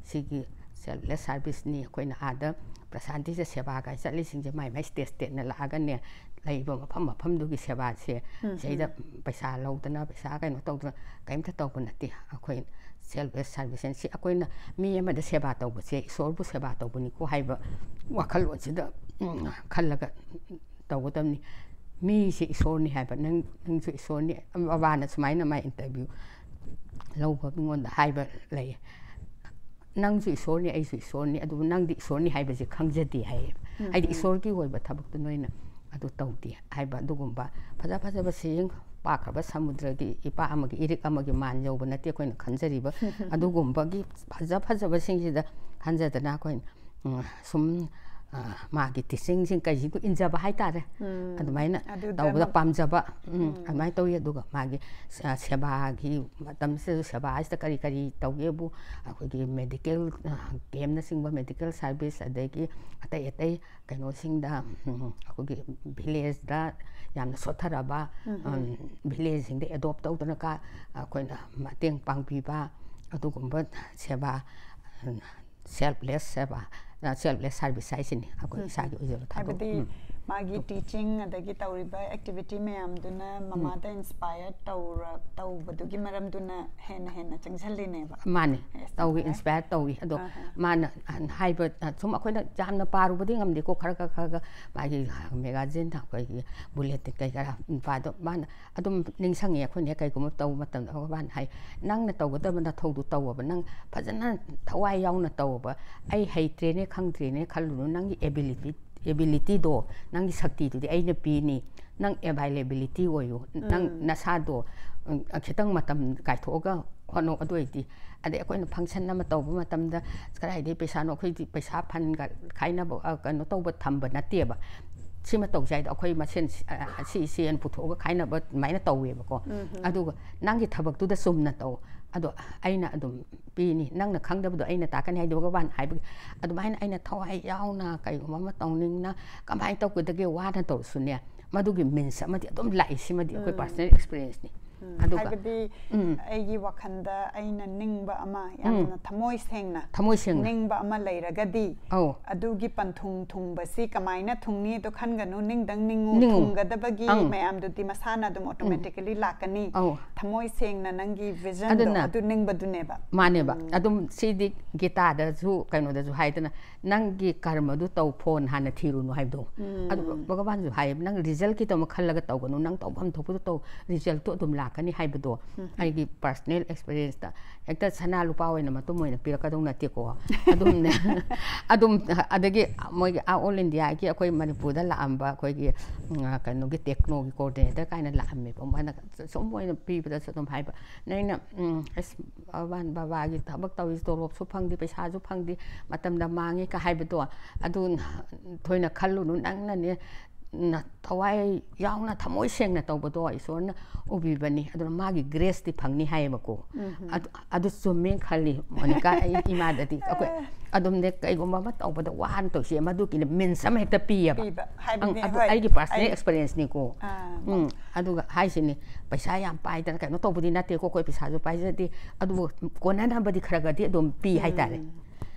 ꯁꯤꯒꯤ selfless serviceꯅꯤ꯫ ꯑꯩꯈꯣꯏꯅ ꯑꯥꯗ ꯄ꯭ꯔꯁꯥꯟꯇꯤꯁꯦ ꯁꯦꯕꯥ ꯀꯥꯏ ꯆꯠꯂꯤꯁꯤꯡꯁꯦ ꯃꯥꯏ ꯃꯥꯏ state stateꯅ ꯂꯥꯛꯑꯒꯅꯦ, ꯂꯩꯕ ꯃꯐꯝ ꯃꯐꯝꯗꯨꯒꯤ ꯁꯦꯕꯥꯁꯦ ꯎꯝ, ꯁꯤꯗꯩꯗ ꯎꯝ꯫ ꯄꯩꯁꯥ ꯂꯧꯗꯅ, ꯄꯩꯁꯥ ꯀꯩꯅꯣ ꯇꯧꯗꯅ ꯀꯔꯤꯝꯇ ꯇꯧꯕ ꯅꯠꯇꯦ꯫ ꯑꯩꯈꯣꯏ selfless service ꯁꯤ ꯑꯩꯈꯣꯏꯅ ꯃꯤ ꯑꯃꯗ ꯁꯦꯕꯥ ꯇꯧꯕꯁꯦ ꯏꯁꯣꯔꯕꯨ ꯁꯦꯕꯥ ꯇꯧꯕꯅꯤꯀꯣ ꯍꯥꯏꯕ ꯋꯥꯈꯜꯂꯣꯟꯁꯤꯗ, ꯎꯝ, ꯈꯜꯂꯒ ꯇꯧꯒꯗꯕꯅꯤ꯫ ꯃꯤꯁꯦ ꯏꯁꯣꯔꯅꯤ ꯍꯥꯏꯕ, ꯅꯪ, ꯅꯪꯁꯨ ꯏꯁꯣꯔꯅꯤ꯫ ꯕꯕꯥꯅ ꯁꯨꯃꯥꯏꯅ ꯃꯥꯏ interview ꯂꯧꯕ ꯃꯤꯉꯣꯟꯗ ꯍꯥꯏꯕ ꯂꯩ, "ꯅꯪꯁꯨ ꯏꯁꯣꯔꯅꯤ, ꯑꯩꯁꯨ ꯏꯁꯣꯔꯅꯤ, ꯑꯗꯨꯕꯨ ꯅꯪꯗꯤ ꯏꯁꯣꯔꯅꯤ ꯍꯥꯏꯕꯁꯤ ꯈꯪꯖꯗꯦ" ꯍꯥꯏꯌꯦ꯫ ꯎꯝ, ꯍꯥꯏꯗꯤ ꯎꯝ꯫ ꯏꯁꯣꯔꯒꯤ ꯑꯣꯏꯕ ꯊꯕꯛꯇꯨ ꯅꯣꯏꯅ ꯑꯗꯨ ꯇꯧꯗꯦ ꯍꯥꯏꯕ, ꯑꯗꯨꯒꯨꯝꯕ ꯐꯖ ꯐꯖꯕ ꯁꯩꯔꯦꯡ, ꯄꯥꯛꯈ꯭ꯔꯕ ꯁꯃꯨꯗ꯭ꯔꯒꯤ ꯏꯄꯥꯛ ꯑꯃꯒꯤ ꯏꯔꯤꯛ ꯑꯃꯒꯤ ꯃꯥꯟ ꯌꯧꯕ ꯅꯠꯇꯦ ꯑꯩꯈꯣꯏꯅ ꯈꯟꯖꯔꯤꯕ꯫ ꯑꯗꯨꯒꯨꯝꯕꯒꯤ ꯐꯖ ꯐꯖꯕꯁꯤꯡꯁꯤꯗ ꯈꯟꯖꯗꯅ ꯑꯩꯈꯣꯏꯅ, ꯎꯝ, ꯁꯨꯝ, ꯑ, ꯃꯥꯒꯤ teachingꯁꯤꯡ ꯀꯩꯁꯤꯕꯨ ꯏꯟꯖꯕ ꯍꯥꯏꯇꯥꯔꯦ꯫ ꯎꯝ, ꯑꯗꯨꯃꯥꯏꯅ ꯑꯗꯨꯗ ꯇꯧꯕꯗ ꯃ-, ꯄꯥꯝꯖꯕ, ꯎꯝ, ꯎꯝ꯫ ꯑꯗꯨꯃꯥꯏꯅ ꯇꯧꯋꯤ꯫ ꯑꯗꯨꯒ ꯃꯥꯒꯤ, ꯑ, ꯁꯦꯕꯥꯒꯤ ꯃꯇꯝꯁꯤꯗꯁꯨ ꯁꯦꯕꯥ ꯍꯥꯏꯁꯤꯗ ꯀꯔꯤ ꯀꯔꯤ ꯇꯧꯒꯦꯕꯨ, ꯑꯩꯈꯣꯏꯒꯤ medical, ꯑ, campꯅꯆꯤꯡꯕ medical service, ꯑꯗꯒꯤ ꯑꯇꯩ ꯑꯇꯩ ꯀꯩꯅꯣꯁꯤꯡꯗ, ꯎꯝ, ꯑꯩꯈꯣꯏꯒꯤ villageꯇ ꯌꯥꯝꯅ ꯁꯣꯠꯊꯔꯕ, ꯎꯝ, ꯎꯝ꯫ ꯎꯝ, villageꯁꯤꯡꯗ adopt ꯇꯧꯗꯅ ꯀ-, ꯑꯩꯈꯣꯏꯅ ꯃꯇꯦꯡ ꯄꯥꯡꯕꯤꯕ, ꯑꯗꯨꯒꯨꯝꯕ ꯁꯦꯕꯥ, ꯎꯝ, selfless ꯁꯦꯕꯥ, ꯑ, selfless service ꯍꯥꯏꯁꯤꯅꯤ, ꯑꯩꯈꯣꯏ ꯎꯝ, ꯏꯁꯥꯒꯤ ꯎꯝ꯫ ꯑꯣꯏꯖꯕ ꯊꯕꯛ꯫ ꯍꯥꯏꯕꯗꯤ ꯎꯝ꯫ ꯃꯥꯒꯤ teaching ꯑꯗꯒꯤ ꯇꯧꯔꯤꯕ activity ꯃꯌꯥꯝꯗꯨꯅ ꯎꯝ꯫ ꯃꯃꯥꯗ inspire ꯇꯧꯔ-, ꯇꯧꯕꯗꯨꯒꯤ ꯃꯔꯝꯗꯨꯅ ꯍꯦꯟꯅ ꯍꯦꯟꯅ ꯆꯪꯁꯤꯜꯂꯤꯅꯦꯕ꯫ ꯃꯥꯅꯦ, yes, ꯇꯧꯏ, ꯌꯥꯝ ꯅꯨꯡꯉꯥꯏ꯫ Inspire ꯇꯧꯏ꯫ ꯑꯗꯣ ꯑꯍꯥ꯫ ꯃꯥꯅ ꯍꯥꯏꯕ, ꯁꯨꯝ ꯑꯩꯈꯣꯏꯅ ꯌꯥꯝꯅ ꯄꯥꯔꯨꯕꯗꯤ ꯉꯝꯗꯦꯀꯣ, ꯈꯔ ꯈꯔ ꯈꯔ ꯈꯔ ꯃꯥꯒꯤ magazine, ꯑꯩꯈꯣꯏꯒꯤ bulletin ꯀꯩ ꯀꯔꯥ ꯄꯥꯗꯣ ꯃꯥꯅ ꯑꯗꯨꯝ ꯅꯤꯡꯁꯤꯡꯉꯤ꯫ ꯑꯩꯈꯣꯏꯅ ꯍꯦꯛ ꯀꯩꯒꯨꯝꯕ ꯇꯧꯕ ꯃꯇꯝꯗ ꯃꯥꯅ ꯍꯥꯏ, "ꯅꯪꯅ ꯇꯧꯒꯗꯕ ꯅꯊꯧꯗꯨ ꯇꯧꯑꯣꯕ, ꯅꯪ ꯐꯖꯅ ꯊꯋꯥꯏ ꯌꯥꯎꯅ ꯇꯧꯑꯣꯕ, ꯑꯩ ꯍꯩꯇ꯭ꯔꯦꯅꯦ, ꯈꯪꯗ꯭ꯔꯦꯅꯦ ꯈꯜꯂꯨꯅꯨ, ꯅꯪꯒꯤ ability, abilityꯗꯣ, ꯅꯪꯒꯤ ꯁꯛꯇꯤꯗꯨꯗꯤ ꯑꯩꯅ ꯄꯤꯅꯤ, ꯅꯪ availability ꯑꯣꯏꯌꯨ, ꯅꯪ ꯎꯝ꯫ ꯅꯁꯥꯗꯣ, ꯎꯝ, ꯈꯤꯇꯪ ꯃꯇꯝ ꯀꯥꯏꯊꯣꯛꯑꯒ ꯍꯣꯠꯅꯧ꯫ ꯑꯗꯨ ꯑꯣꯏꯗꯤ", ꯑꯗꯩ ꯑꯩꯈꯣꯏꯅ function ꯑꯃ ꯇꯧꯕ ꯃꯇꯝꯗ ꯀꯗꯥꯏꯗꯒꯤ ꯄꯩꯁꯥꯅꯣ, ꯑꯩꯈꯣꯏꯗꯤ ꯄꯩꯁꯥ fund ꯈꯥꯏꯅꯕ, ꯑ, ꯀꯩꯅꯣ ꯇꯧꯕ ꯊꯝꯕ ꯅꯠꯇꯦꯕ꯫ ꯁꯤꯃ ꯇꯧꯁꯦ ꯍꯥꯏꯗꯣ ꯑꯩꯈꯣꯏ ꯃꯁꯦꯟ ꯁꯤ-, ꯑ, ꯁꯤ ꯏꯆꯦꯅ ꯄꯨꯊꯣꯛꯑꯒ ꯈꯥꯏꯅꯕ ꯑꯗꯨꯃꯥꯏꯅ ꯇꯧꯋꯦꯕꯀꯣ꯫ ꯑꯗꯨꯒ ꯅꯪꯒꯤ ꯊꯕꯛꯇꯨꯗ ꯆꯨꯝꯅ ꯇꯧ, ꯑꯗꯣ ꯑꯩꯅ ꯑꯗꯨꯝ ꯄꯤꯅꯤ, ꯅꯪꯅ ꯈꯪꯗꯕꯗꯣ ꯑꯩꯅ ꯇꯥꯛꯀꯅꯤ ꯍꯥꯏꯗꯣ ꯚꯒꯋꯥꯟ ꯍꯥꯏꯕꯒꯤ ꯑꯗꯨꯃꯥꯏꯅ ꯑꯩꯅ ꯊꯋꯥꯏ ꯌꯥꯎꯅ ꯀꯩꯒꯨꯝꯕ ꯑꯃ ꯇꯧꯅꯤꯡꯅ ꯀꯃꯥꯏꯅ ꯇꯧꯒꯗꯒꯦ ꯋꯥꯅ ꯇꯧꯔꯁꯨꯅꯦ, ꯃꯗꯨꯒꯤ means ꯑꯃꯗꯤ ꯑꯗꯨꯝ ꯂꯥꯛꯏ꯫ ꯁꯤꯃꯗꯤ ꯑꯩꯈꯣꯏ personal experience ꯅꯤ꯫ ꯑꯗꯨꯒ ꯍꯥꯏꯕꯗꯤ ꯑꯩꯒꯤ ꯋꯥꯈꯜꯗ ꯑꯩꯅ ꯅꯤꯡꯕ ꯑꯃ, ꯌꯥꯝꯅ ꯊꯃꯣꯏ ꯁꯦꯡꯅ ꯊꯃꯣꯏ ꯁꯦꯡꯅ꯫ ꯅꯤꯡꯕ ꯑꯃ ꯂꯩꯔꯒꯗꯤ ꯑꯧ꯫ ꯑꯗꯨꯒꯤ ꯄꯟꯊꯨꯡ ꯊꯨꯡꯕꯁꯤ ꯀꯃꯥꯏꯅ ꯊꯨꯡꯅꯤ ꯑꯗꯨ ꯈꯟꯒꯅꯨ, ꯅꯤꯡꯗꯪ ꯅꯤꯡꯉꯨ, ꯅꯤꯡꯉꯨ꯫ ꯊꯨꯡꯒꯗꯕꯒꯤ ꯑꯪ꯫ ꯃꯌꯥꯝꯗꯨꯗꯤ ꯃꯁꯥꯅ ꯑꯗꯨꯝ automatically ꯂꯥꯛꯀꯅꯤ꯫ ꯑꯧ꯫ ꯊꯃꯣꯏ ꯁꯦꯡꯅ ꯅꯪꯒꯤ vision ꯗꯣ ꯑꯗꯨꯅ ꯑꯗꯨ ꯅꯤꯡꯕꯗꯨꯅꯦꯕ꯫ ꯃꯥꯅꯦꯕ꯫ ꯑꯗꯨꯝ ꯁꯤꯗꯤ ꯒꯤꯇꯥꯗꯁꯨ ꯀꯩꯅꯣꯗꯁꯨ ꯍꯥꯏꯗꯅ, "ꯅꯪꯒꯤ ꯀꯔꯃꯗꯨ ꯇꯧ, ꯐꯣꯟ ꯍꯥꯟꯅ ꯊꯤꯔꯨꯅꯨ" ꯍꯥꯏꯕꯗꯣ꯫ ꯑꯗꯨ ꯚꯒꯋꯥꯟꯁꯨ ꯍꯥꯏꯌꯦꯕ, "ꯅꯪ result ꯀꯤꯗꯃꯛ ꯈꯜꯂꯒ ꯇꯧꯒꯅꯨ, ꯅꯪ ꯇꯧꯐꯝ ꯊꯣꯛꯄꯗꯨ ꯇꯧ, result ꯇꯨ ꯑꯗꯨꯝ ꯂꯥꯛꯀꯅꯤ" ꯍꯥꯏꯕꯗꯣ꯫ ꯑꯩꯒꯤ personal experience ꯇ ꯍꯦꯛꯇ ꯁꯅꯥ ꯂꯨꯄꯥ ꯑꯣꯏꯅ ꯃꯇꯨꯝ ꯑꯣꯏꯅ ꯄꯤꯔꯛꯀꯗꯧ ꯅꯠꯇꯦꯀꯣ꯫ ꯑꯗꯨꯝꯅꯦ꯫ ꯑꯗꯨꯝ ꯑꯗꯒꯤ ꯃꯣꯏꯒꯤ ꯑꯥ all India ꯒꯤ ꯑꯩꯈꯣꯏ ꯃꯅꯤꯄꯨꯔꯗ ꯂꯥꯛꯑꯝꯕ ꯑꯩꯈꯣꯏꯒꯤ, ꯎꯝ, ꯀꯩꯅꯣꯒꯤ techno ꯒꯤ coordinator ꯀꯥꯏꯅ ꯂꯥꯛꯑꯝꯃꯦꯕ꯫ ꯃꯥꯅ ꯁꯨꯝ ꯃꯣꯏꯅ ꯄꯤꯕꯗꯁꯨ ꯑꯗꯨꯝ ꯍꯥꯏꯕ, "ꯅꯣꯏꯅ, ꯎꯝ, ꯑꯁ, ꯚꯒꯋꯥꯟ ꯕꯕꯥꯒꯤ ꯊꯕꯛ ꯇꯧꯔꯤꯁꯤ ꯇꯣꯂꯣꯞꯁꯨ ꯐꯪꯗꯦ, ꯄꯩꯁꯥꯁꯨ ꯐꯪꯗꯦ, ꯃꯇꯝꯗ ꯃꯥꯡꯉꯤ" ꯀ ꯍꯥꯏꯕꯗꯣ, ꯑꯗꯨ ꯊꯣꯏꯅ ꯈꯜꯂꯨꯅꯨ, ꯅꯪꯅꯅꯦ, ꯅ-, ꯊꯋꯥꯏ ꯌꯥꯎꯅ ꯊꯃꯣꯏ ꯁꯦꯡꯅ ꯇꯧꯕꯗꯣ ꯏꯁꯣꯔꯅ ꯎꯕꯤꯕꯅꯤ꯫ ꯑꯗꯨꯅ ꯃꯥꯒꯤ grace ꯇꯤ ꯐꯪꯅꯤ ꯍꯥꯏꯌꯦꯕꯀꯣ꯫ ꯑꯗꯨ, ꯑꯗꯨ ꯆꯨꯝꯃꯦ ꯈꯜꯂꯤ, ꯃꯣꯅꯤꯀꯥ꯫ ꯑꯩ ꯏꯃꯥꯗꯗꯤ ꯑꯩꯈꯣꯏ ꯑꯗꯨꯝꯅꯦ, ꯀꯩꯒꯨꯝꯕ ꯑꯃ ꯇꯧꯕꯗ ꯋꯥꯅ ꯇꯧꯁꯦ, ꯃꯗꯨꯒꯤꯅꯦ means ꯑꯃ ꯍꯦꯛꯇ ꯄꯤꯌꯦꯕ꯫ ꯄꯤꯕ꯫ ꯑꯪ, ꯍꯥꯏꯕꯗꯤ, ꯑꯗꯨ ꯍꯣꯏ, ꯑꯩꯒꯤ personal ꯑꯩ- experience ꯅꯤꯀꯣ꯫ ꯑꯥ, ꯎꯝ, ꯑꯗꯨꯒ ꯍꯥꯏꯁꯤꯅꯤ, ꯄꯩꯁꯥ ꯌꯥꯝ ꯄꯥꯏꯗꯅ ꯀꯩꯅꯣ ꯇꯧꯕꯗꯤ ꯅꯠꯇꯦꯀꯣ, ꯑꯩꯈꯣꯏ ꯄꯩꯁꯥꯁꯨ ꯄꯥꯏꯖꯗꯦ, ꯑꯗꯨꯕꯨ ꯀꯣꯟꯅꯅꯕꯗꯤ ꯈꯔ ꯈꯔꯗꯤ ꯑꯗꯨꯝ ꯄꯤ ꯍꯥꯏꯇꯥꯔꯦ꯫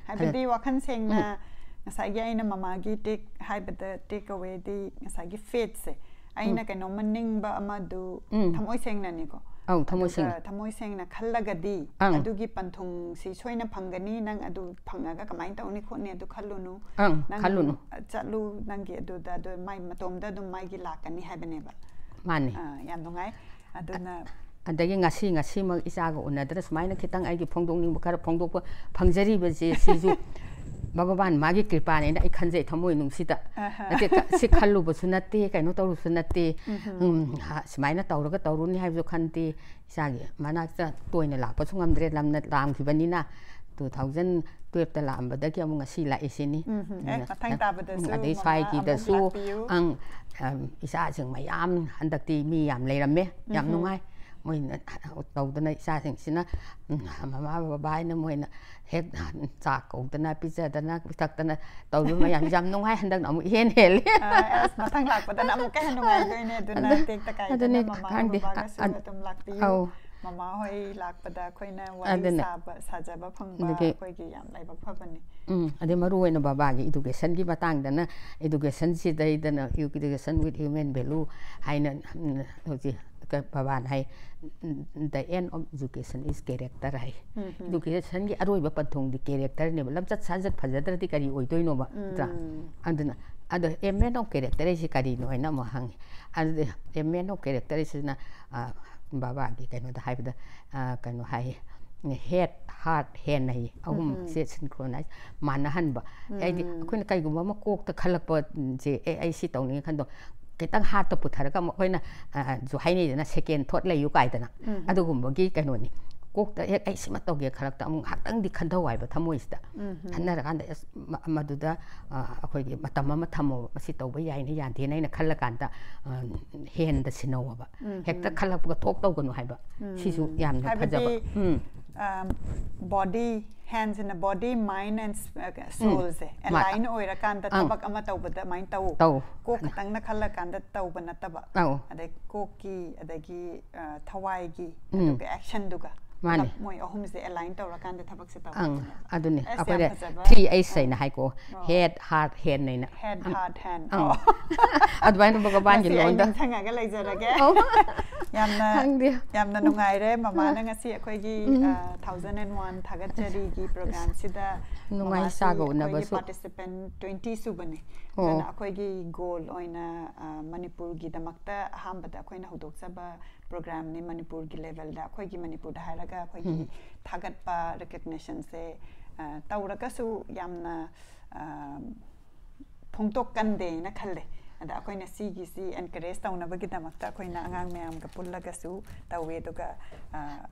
ꯍꯥꯏꯕꯗꯤ ꯋꯥꯈꯜ ꯁꯦꯡꯅ ꯉꯁꯥꯏꯒꯤ ꯑꯩꯅ ꯃꯃꯥꯒꯤ take ꯍꯥꯏꯕꯗ take away ꯗꯤ ꯉꯁꯥꯏꯒꯤ faith ꯁꯦ, ꯑꯩꯅ ꯀꯩꯅꯣꯝꯃ ꯅꯤꯡꯕ ꯑꯃꯗꯨ ꯎꯝ꯫ ꯊꯃꯣꯏ ꯁꯦꯡꯅꯅꯤꯀꯣ꯫ ꯑꯧ, ꯊꯃꯣꯏ ꯑꯗꯨꯒ ꯁꯦꯡꯅ꯫ ꯊꯃꯣꯏ ꯁꯦꯡꯅ ꯈꯜꯂꯒꯗꯤ ꯑꯪ꯫ ꯑꯗꯨꯒꯤ ꯄꯟꯊꯨꯡꯁꯤ ꯁꯣꯏꯅ ꯐꯪꯒꯅꯤ, ꯅꯪ ꯑꯗꯨ ꯐꯪꯉꯒ ꯀꯃꯥꯏꯅ ꯇꯧꯅꯤ ꯈꯣꯠꯅꯤ ꯑꯗꯨ ꯈꯜꯂꯨꯅꯨ꯫ ꯑꯪ, ꯅꯪ ꯈꯜꯂꯨꯅꯨ꯫ ꯆꯠꯂꯨ ꯅꯪꯒꯤ ꯑꯗꯨꯗ, ꯑꯗꯨ ꯃꯥꯏ ꯃꯇꯣꯝꯗ ꯑꯗꯨꯝ ꯃꯥꯒꯤ ꯂꯥꯛꯀꯅꯤ ꯍꯥꯏꯕꯅꯦꯕ꯫ ꯃꯥꯅꯤ꯫ ꯑꯥ, ꯌꯥꯝ ꯅꯨꯡꯉꯥꯏ꯫ ꯑꯗꯨꯅ ꯑꯗꯒꯤ ꯉꯁꯤ, ꯉꯁꯤꯃꯛ ꯏꯆꯥꯒ ꯎꯅꯗꯅ ꯁꯨꯃꯥꯏꯅ ꯈꯤꯇꯪ ꯑꯩꯒꯤ ꯐꯣꯡꯗꯣꯛꯅꯤꯡꯕ ꯈꯔ ꯐꯣꯡꯗꯣꯛꯄ ꯐꯪꯖꯔꯤꯕꯁꯦ, ꯁꯤꯁꯨ ꯚꯒꯋꯥꯟ ꯃꯥꯒꯤ ꯀ꯭ꯔꯤꯄꯥꯅꯦꯅ ꯑꯩ ꯈꯟꯖꯩ ꯊꯃꯣꯏ ꯅꯨꯡꯁꯤꯗ꯫ ꯑꯍ꯫ ꯅꯠꯇꯦ, ꯀ-, ꯁꯤ ꯈꯜꯂꯨꯕꯁꯨ ꯅꯠꯇꯦ, ꯀꯩꯅꯣ ꯇꯧꯔꯨꯕꯁꯨ ꯅꯠꯇꯦ꯫ ꯎꯝ, ꯍꯥ, ꯁꯨꯃꯥꯏꯅ ꯇꯧꯔꯒ ꯇꯧꯔꯨꯅꯤ ꯍꯥꯏꯕꯁꯨ ꯈꯟꯗꯦ꯫ ꯏꯆꯥꯒꯤ ꯃꯅꯥꯛꯇ ꯇꯣꯏꯅ ꯂꯥꯛꯄꯁꯨ ꯉꯝꯗ꯭ꯔꯦ, ꯂꯝꯅ ꯂꯥꯝꯈꯤꯕꯅꯤꯅ꯫ Two thousand ꯇꯨꯌꯦꯜꯞꯇ ꯂꯥꯛꯑꯝꯕꯗꯒꯤ ꯑꯃꯨꯛ ꯉꯁꯤ ꯂꯥꯛꯏꯁꯤꯅꯤ꯫ ꯎꯝ, ꯎꯝ꯫ ꯑꯦ, ꯑꯗꯨꯅ ꯃꯊꯪ ꯅꯪ-, ꯇꯥꯕꯗꯁꯨ ꯎꯝ, ꯑꯗꯩ ꯃꯃꯥ ꯁ꯭ꯋꯥꯏꯒꯤꯗꯁꯨ ꯑꯃꯨꯛ ꯂꯥꯛꯄꯤꯌꯨ꯫ ꯑꯪ, ꯑꯝ, ꯏꯆꯥꯁꯤꯡ ꯃꯌꯥꯝ ꯍꯟꯗꯛꯇꯤ ꯃꯤ ꯌꯥꯝ ꯂꯩꯔꯝꯃꯦ, ꯌꯥꯝ ꯎꯝ꯫ ꯅꯨꯡꯉꯥꯏ꯫ ꯃꯣꯏꯅ ꯇꯧꯗꯅ ꯏꯆꯥꯁꯤꯡꯁꯤꯅ, ꯎꯝ, ꯃꯃꯥ ꯕꯕꯥ ꯍꯥꯏꯅ ꯃꯣꯏꯅ ꯍꯦꯛ ꯆꯥꯛ ꯀꯧꯗꯅ ꯄꯤꯖꯗꯅ ꯄꯤꯊꯛꯇꯅ ꯇꯧꯕ ꯃꯌꯥꯝ ꯌꯥꯝ ꯅꯨꯡꯉꯥꯏ꯫ ꯍꯟꯗꯛꯅ ꯑꯃꯨꯛ ꯏꯍꯦꯟ ꯍꯦꯜꯂꯤ꯫ ꯑ, ꯑꯁ, ꯃꯊꯪ ꯂꯥꯛꯄꯗꯅ ꯑꯃꯨꯛꯀ ꯍꯦꯟꯅ ꯅꯨꯡꯉꯥꯏꯗꯣꯏꯅꯦ꯫ ꯑꯗꯨꯅ ꯑꯗꯨ-, ꯇꯦꯛꯇ ꯀꯥꯏꯗꯅ ꯑꯗꯨꯅꯦ, ꯃꯃꯥ ꯈꯪꯗꯦ꯫ ꯕꯕꯥꯒꯁꯨ ꯑ-, ꯑꯗꯨꯝ ꯂꯥꯛꯄꯤꯌꯨ꯫ ꯑꯧ꯫ ꯃꯃꯥ ꯍꯣꯏ ꯂꯥꯛꯄꯗ ꯑꯩꯈꯣꯏꯅ ꯋꯥꯔꯤ ꯑꯗꯨꯅꯦ꯫ ꯁꯥꯕ ꯁꯥꯖꯕ ꯐꯪꯕ ꯑꯗꯒꯤ ꯑꯩꯈꯣꯏꯒꯤ ꯌꯥꯝ ꯂꯥꯏꯕꯛ ꯐꯕꯅꯤ꯫ ꯎꯝ, ꯑꯗꯩ ꯃꯔꯨ ꯑꯣꯏꯅ ꯕꯕꯥꯒꯤ educationꯒꯤ ꯃꯇꯥꯡꯗꯅ, educationꯁꯤꯗꯩꯗꯅ education with human value ꯍꯥꯏꯅ, ꯎꯝ, ꯍꯧꯖꯤꯛ ꯀ-, ꯕꯕꯥꯅ ꯍꯥꯏ, "The end of education is character" ꯍꯥꯏ꯫ ꯎꯝ, ꯎꯝ꯫ Educationꯒꯤ ꯑꯔꯣꯏꯕ ꯄꯟꯊꯨꯡꯗꯤ characterꯅꯦꯕ꯫ ꯂꯝꯆꯠ ꯁꯥꯖꯠ ꯐꯖꯗ꯭ꯔꯗꯤ ꯀꯔꯤ ꯑꯣꯏꯗꯣꯏꯅꯣꯕ, ꯅꯠꯇ꯭ꯔꯥ? ꯎꯝ꯫ ꯑꯗꯨꯅ, ꯑꯗꯣ a man of character ꯍꯥꯏꯁꯤ ꯀꯔꯤꯅꯣ ꯍꯥꯏꯅ ꯑꯃꯨꯛ ꯍꯪꯉꯤ꯫ ꯑꯗꯨꯗꯤ a man of character ꯍꯥꯏꯁꯤꯅ, ꯑ, ꯕꯕꯥꯒꯤ ꯀꯩꯅꯣꯗ ꯍꯥꯏꯕꯗ, ꯑ, ꯀꯩꯅꯣ ꯍꯥꯏ, head, heart, hand ꯍꯥꯏ꯫ ꯑꯍꯨꯝꯁꯦ synchronize, ꯃꯥꯟꯅꯍꯟꯕ꯫ ꯍꯥꯏꯗꯤ ꯎꯝ꯫ ꯑꯩꯈꯣꯏꯅ ꯀꯩꯒꯨꯝꯕ ꯑꯃ ꯀꯣꯛꯇ ꯈꯜꯂꯛꯄꯁꯦ, "ꯑꯦ, ꯑꯩ ꯁꯤ ꯇꯧꯅꯤꯡꯉꯦ" ꯈꯟꯗꯣ, ꯈꯤꯇꯪ heartꯇ ꯄꯨꯊꯔꯒ ꯑꯃꯨꯛ ꯑꯩꯈꯣꯏꯅ, ꯑ, ꯁꯨ ꯍꯥꯏꯅꯩꯗꯅ, "second thought ꯂꯩꯌꯨ" ꯀꯥꯏꯗꯅ꯫ ꯎꯝ꯫ ꯑꯗꯨꯒꯨꯝꯕꯒꯤ ꯀꯩꯅꯣꯅꯤ꯫ ꯀꯣꯛꯇ ꯍꯦꯛ "ꯑꯩ ꯁꯤꯃ ꯇꯧꯒꯦ" ꯈꯜꯂꯛꯇ ꯑꯃꯨꯛ ꯉꯥꯏꯍꯥꯛꯇꯪꯗꯤ ꯈꯟꯊꯧ ꯍꯥꯏꯕ ꯊꯃꯣꯏꯁꯤꯗ꯫ ꯎꯝ꯫ ꯈꯟꯅꯔꯀꯥꯟꯗ, "ꯑꯁ, ꯃ-, ꯃꯗꯨꯗ, ꯑ, ꯑꯩꯈꯣꯏꯒꯤ ꯃꯇꯝ ꯑꯃ ꯊꯝꯃꯣꯕ, ꯃꯁꯤ ꯇꯧꯕ ꯌꯥꯏꯅ ꯌꯥꯗꯦꯅ" ꯑꯩꯅ ꯈꯜꯂꯀꯥꯟꯗ, ꯑ, handꯗ ꯁꯤꯟꯅꯧꯕ꯫ ꯎꯝ, ꯍꯦꯛꯇ ꯎꯝ꯫ ꯈꯜꯂꯛꯄꯒ ꯊꯣꯛ ꯇꯧꯒꯅꯨ ꯍꯥꯏꯕ꯫ ꯎꯝ꯫ ꯁꯤꯁꯨ ꯌꯥꯝꯅ ꯍꯥꯏꯕꯗꯤ, ꯐꯖꯕ꯫ ꯎꯝ꯫ ꯑꯝ, body, handꯁꯤꯅ body, mind and s-, ꯑ, soulꯁꯦ ꯃꯥ-, align ꯑꯣꯏꯔꯀꯥꯟꯗ ꯑꯪ꯫ ꯊꯕꯛ ꯑꯃ ꯇꯧꯕꯗ ꯑꯗꯨꯃꯥꯏꯅ ꯇꯧ꯫ ꯇꯧ꯫ ꯀꯣꯛ ꯈꯛꯇꯪꯅ ꯈꯜꯂꯀꯥꯟꯗ ꯇꯧꯕ ꯅꯠꯇꯕ꯫ ꯑꯧ꯫ ꯑꯗꯩ ꯀꯣꯛꯀꯤ, ꯑꯗꯒꯤ, ꯑ, ꯊꯋꯥꯏꯒꯤ, ꯎꯝ꯫ ꯑꯗꯨꯒ actionꯗꯨꯒ ꯃꯥꯅꯦ꯫ ꯄꯨꯂꯞ ꯃꯣꯏ ꯑꯍꯨꯝꯁꯦ align ꯇꯧꯔꯀꯥꯟꯗ ꯊꯕꯛꯁꯦ ꯑꯪ, ꯇꯧꯕꯅꯦꯕ꯫ ꯑꯗꯨꯅꯦ꯫ ꯑꯁ, ꯌꯥꯝ ꯑꯩꯈꯣꯏꯗ ꯐꯖꯕ꯫ three H ꯑ꯫ ꯍꯥꯏꯅ ꯍꯥꯏꯀꯣ꯫ ꯑꯣ꯫ Head, heart, hand ꯍꯥꯏꯅ꯫ Head, ꯑꯪ, heart, hand꯫ ꯑꯪ꯫ ꯑꯣ꯫ ꯑꯗꯨꯃꯥꯏꯅ ꯚꯒꯋꯥꯟꯒꯤ ꯉꯁꯤ ꯑꯩ ꯂꯣꯟꯗ꯫ ꯅꯤꯡꯁꯤꯡꯉꯒ ꯂꯩꯖꯔꯒꯦ꯫ ꯑꯧ꯫ ꯌꯥꯝꯅ, ꯈꯪꯗꯦ꯫ ꯌꯥꯝꯅ ꯅꯨꯡꯉꯥꯏꯔꯦ ꯃꯃꯥꯅ ꯉꯁꯤ ꯑꯩꯈꯣꯏꯒꯤ, ꯎꯝ꯫ ꯑ, thousand and one ꯊꯥꯒꯠꯆꯔꯤꯒꯤ programꯁꯤꯗ ꯅꯨꯡꯉꯥꯏ ꯃꯃꯥꯁꯤ ꯆꯥꯒ ꯑꯩꯈꯣꯏꯒꯤ ꯎꯅꯕꯁꯨ꯫ Participant twenty ꯁꯨꯕꯅꯤ꯫ ꯑꯣ꯫ ꯑꯗꯨꯅ ꯑꯩꯈꯣꯏꯒꯤ goal ꯑꯣꯏꯅ, ꯑ, ꯃꯅꯤꯄꯨꯔꯒꯤꯗꯃꯛꯇ ꯑꯍꯥꯟꯕꯗ ꯑꯩꯈꯣꯏꯅ ꯍꯧꯗꯣꯛꯆꯕ programꯅꯤ꯫ ꯃꯅꯤꯄꯨꯔꯒꯤ levelꯗ, ꯑꯩꯈꯣꯏꯒꯤ ꯃꯅꯤꯄꯨꯔꯗ ꯍꯥꯏꯔꯒ ꯑꯩꯈꯣꯏꯒꯤ ꯎꯝ꯫ ꯊꯥꯒꯠꯄ, recognitionꯁꯦ, ꯑ, ꯇꯧꯔꯒꯁꯨ ꯌꯥꯝꯅ, ꯑ, ꯐꯣꯡꯗꯣꯛꯀꯟꯗꯦꯅ ꯈꯜꯂꯦ꯫ ꯑꯗ ꯑꯩꯈꯣꯏꯅ ꯁꯤꯒꯤꯁꯤ encourage ꯇꯧꯅꯕꯒꯤꯗꯃꯛꯇ ꯑꯩꯈꯣꯏꯅ ꯑꯉꯥꯡ ꯃꯌꯥꯝꯒ ꯄꯨꯜꯂꯒꯁꯨ ꯇꯧꯋꯦ꯫ ꯑꯗꯨꯒ, ꯑ,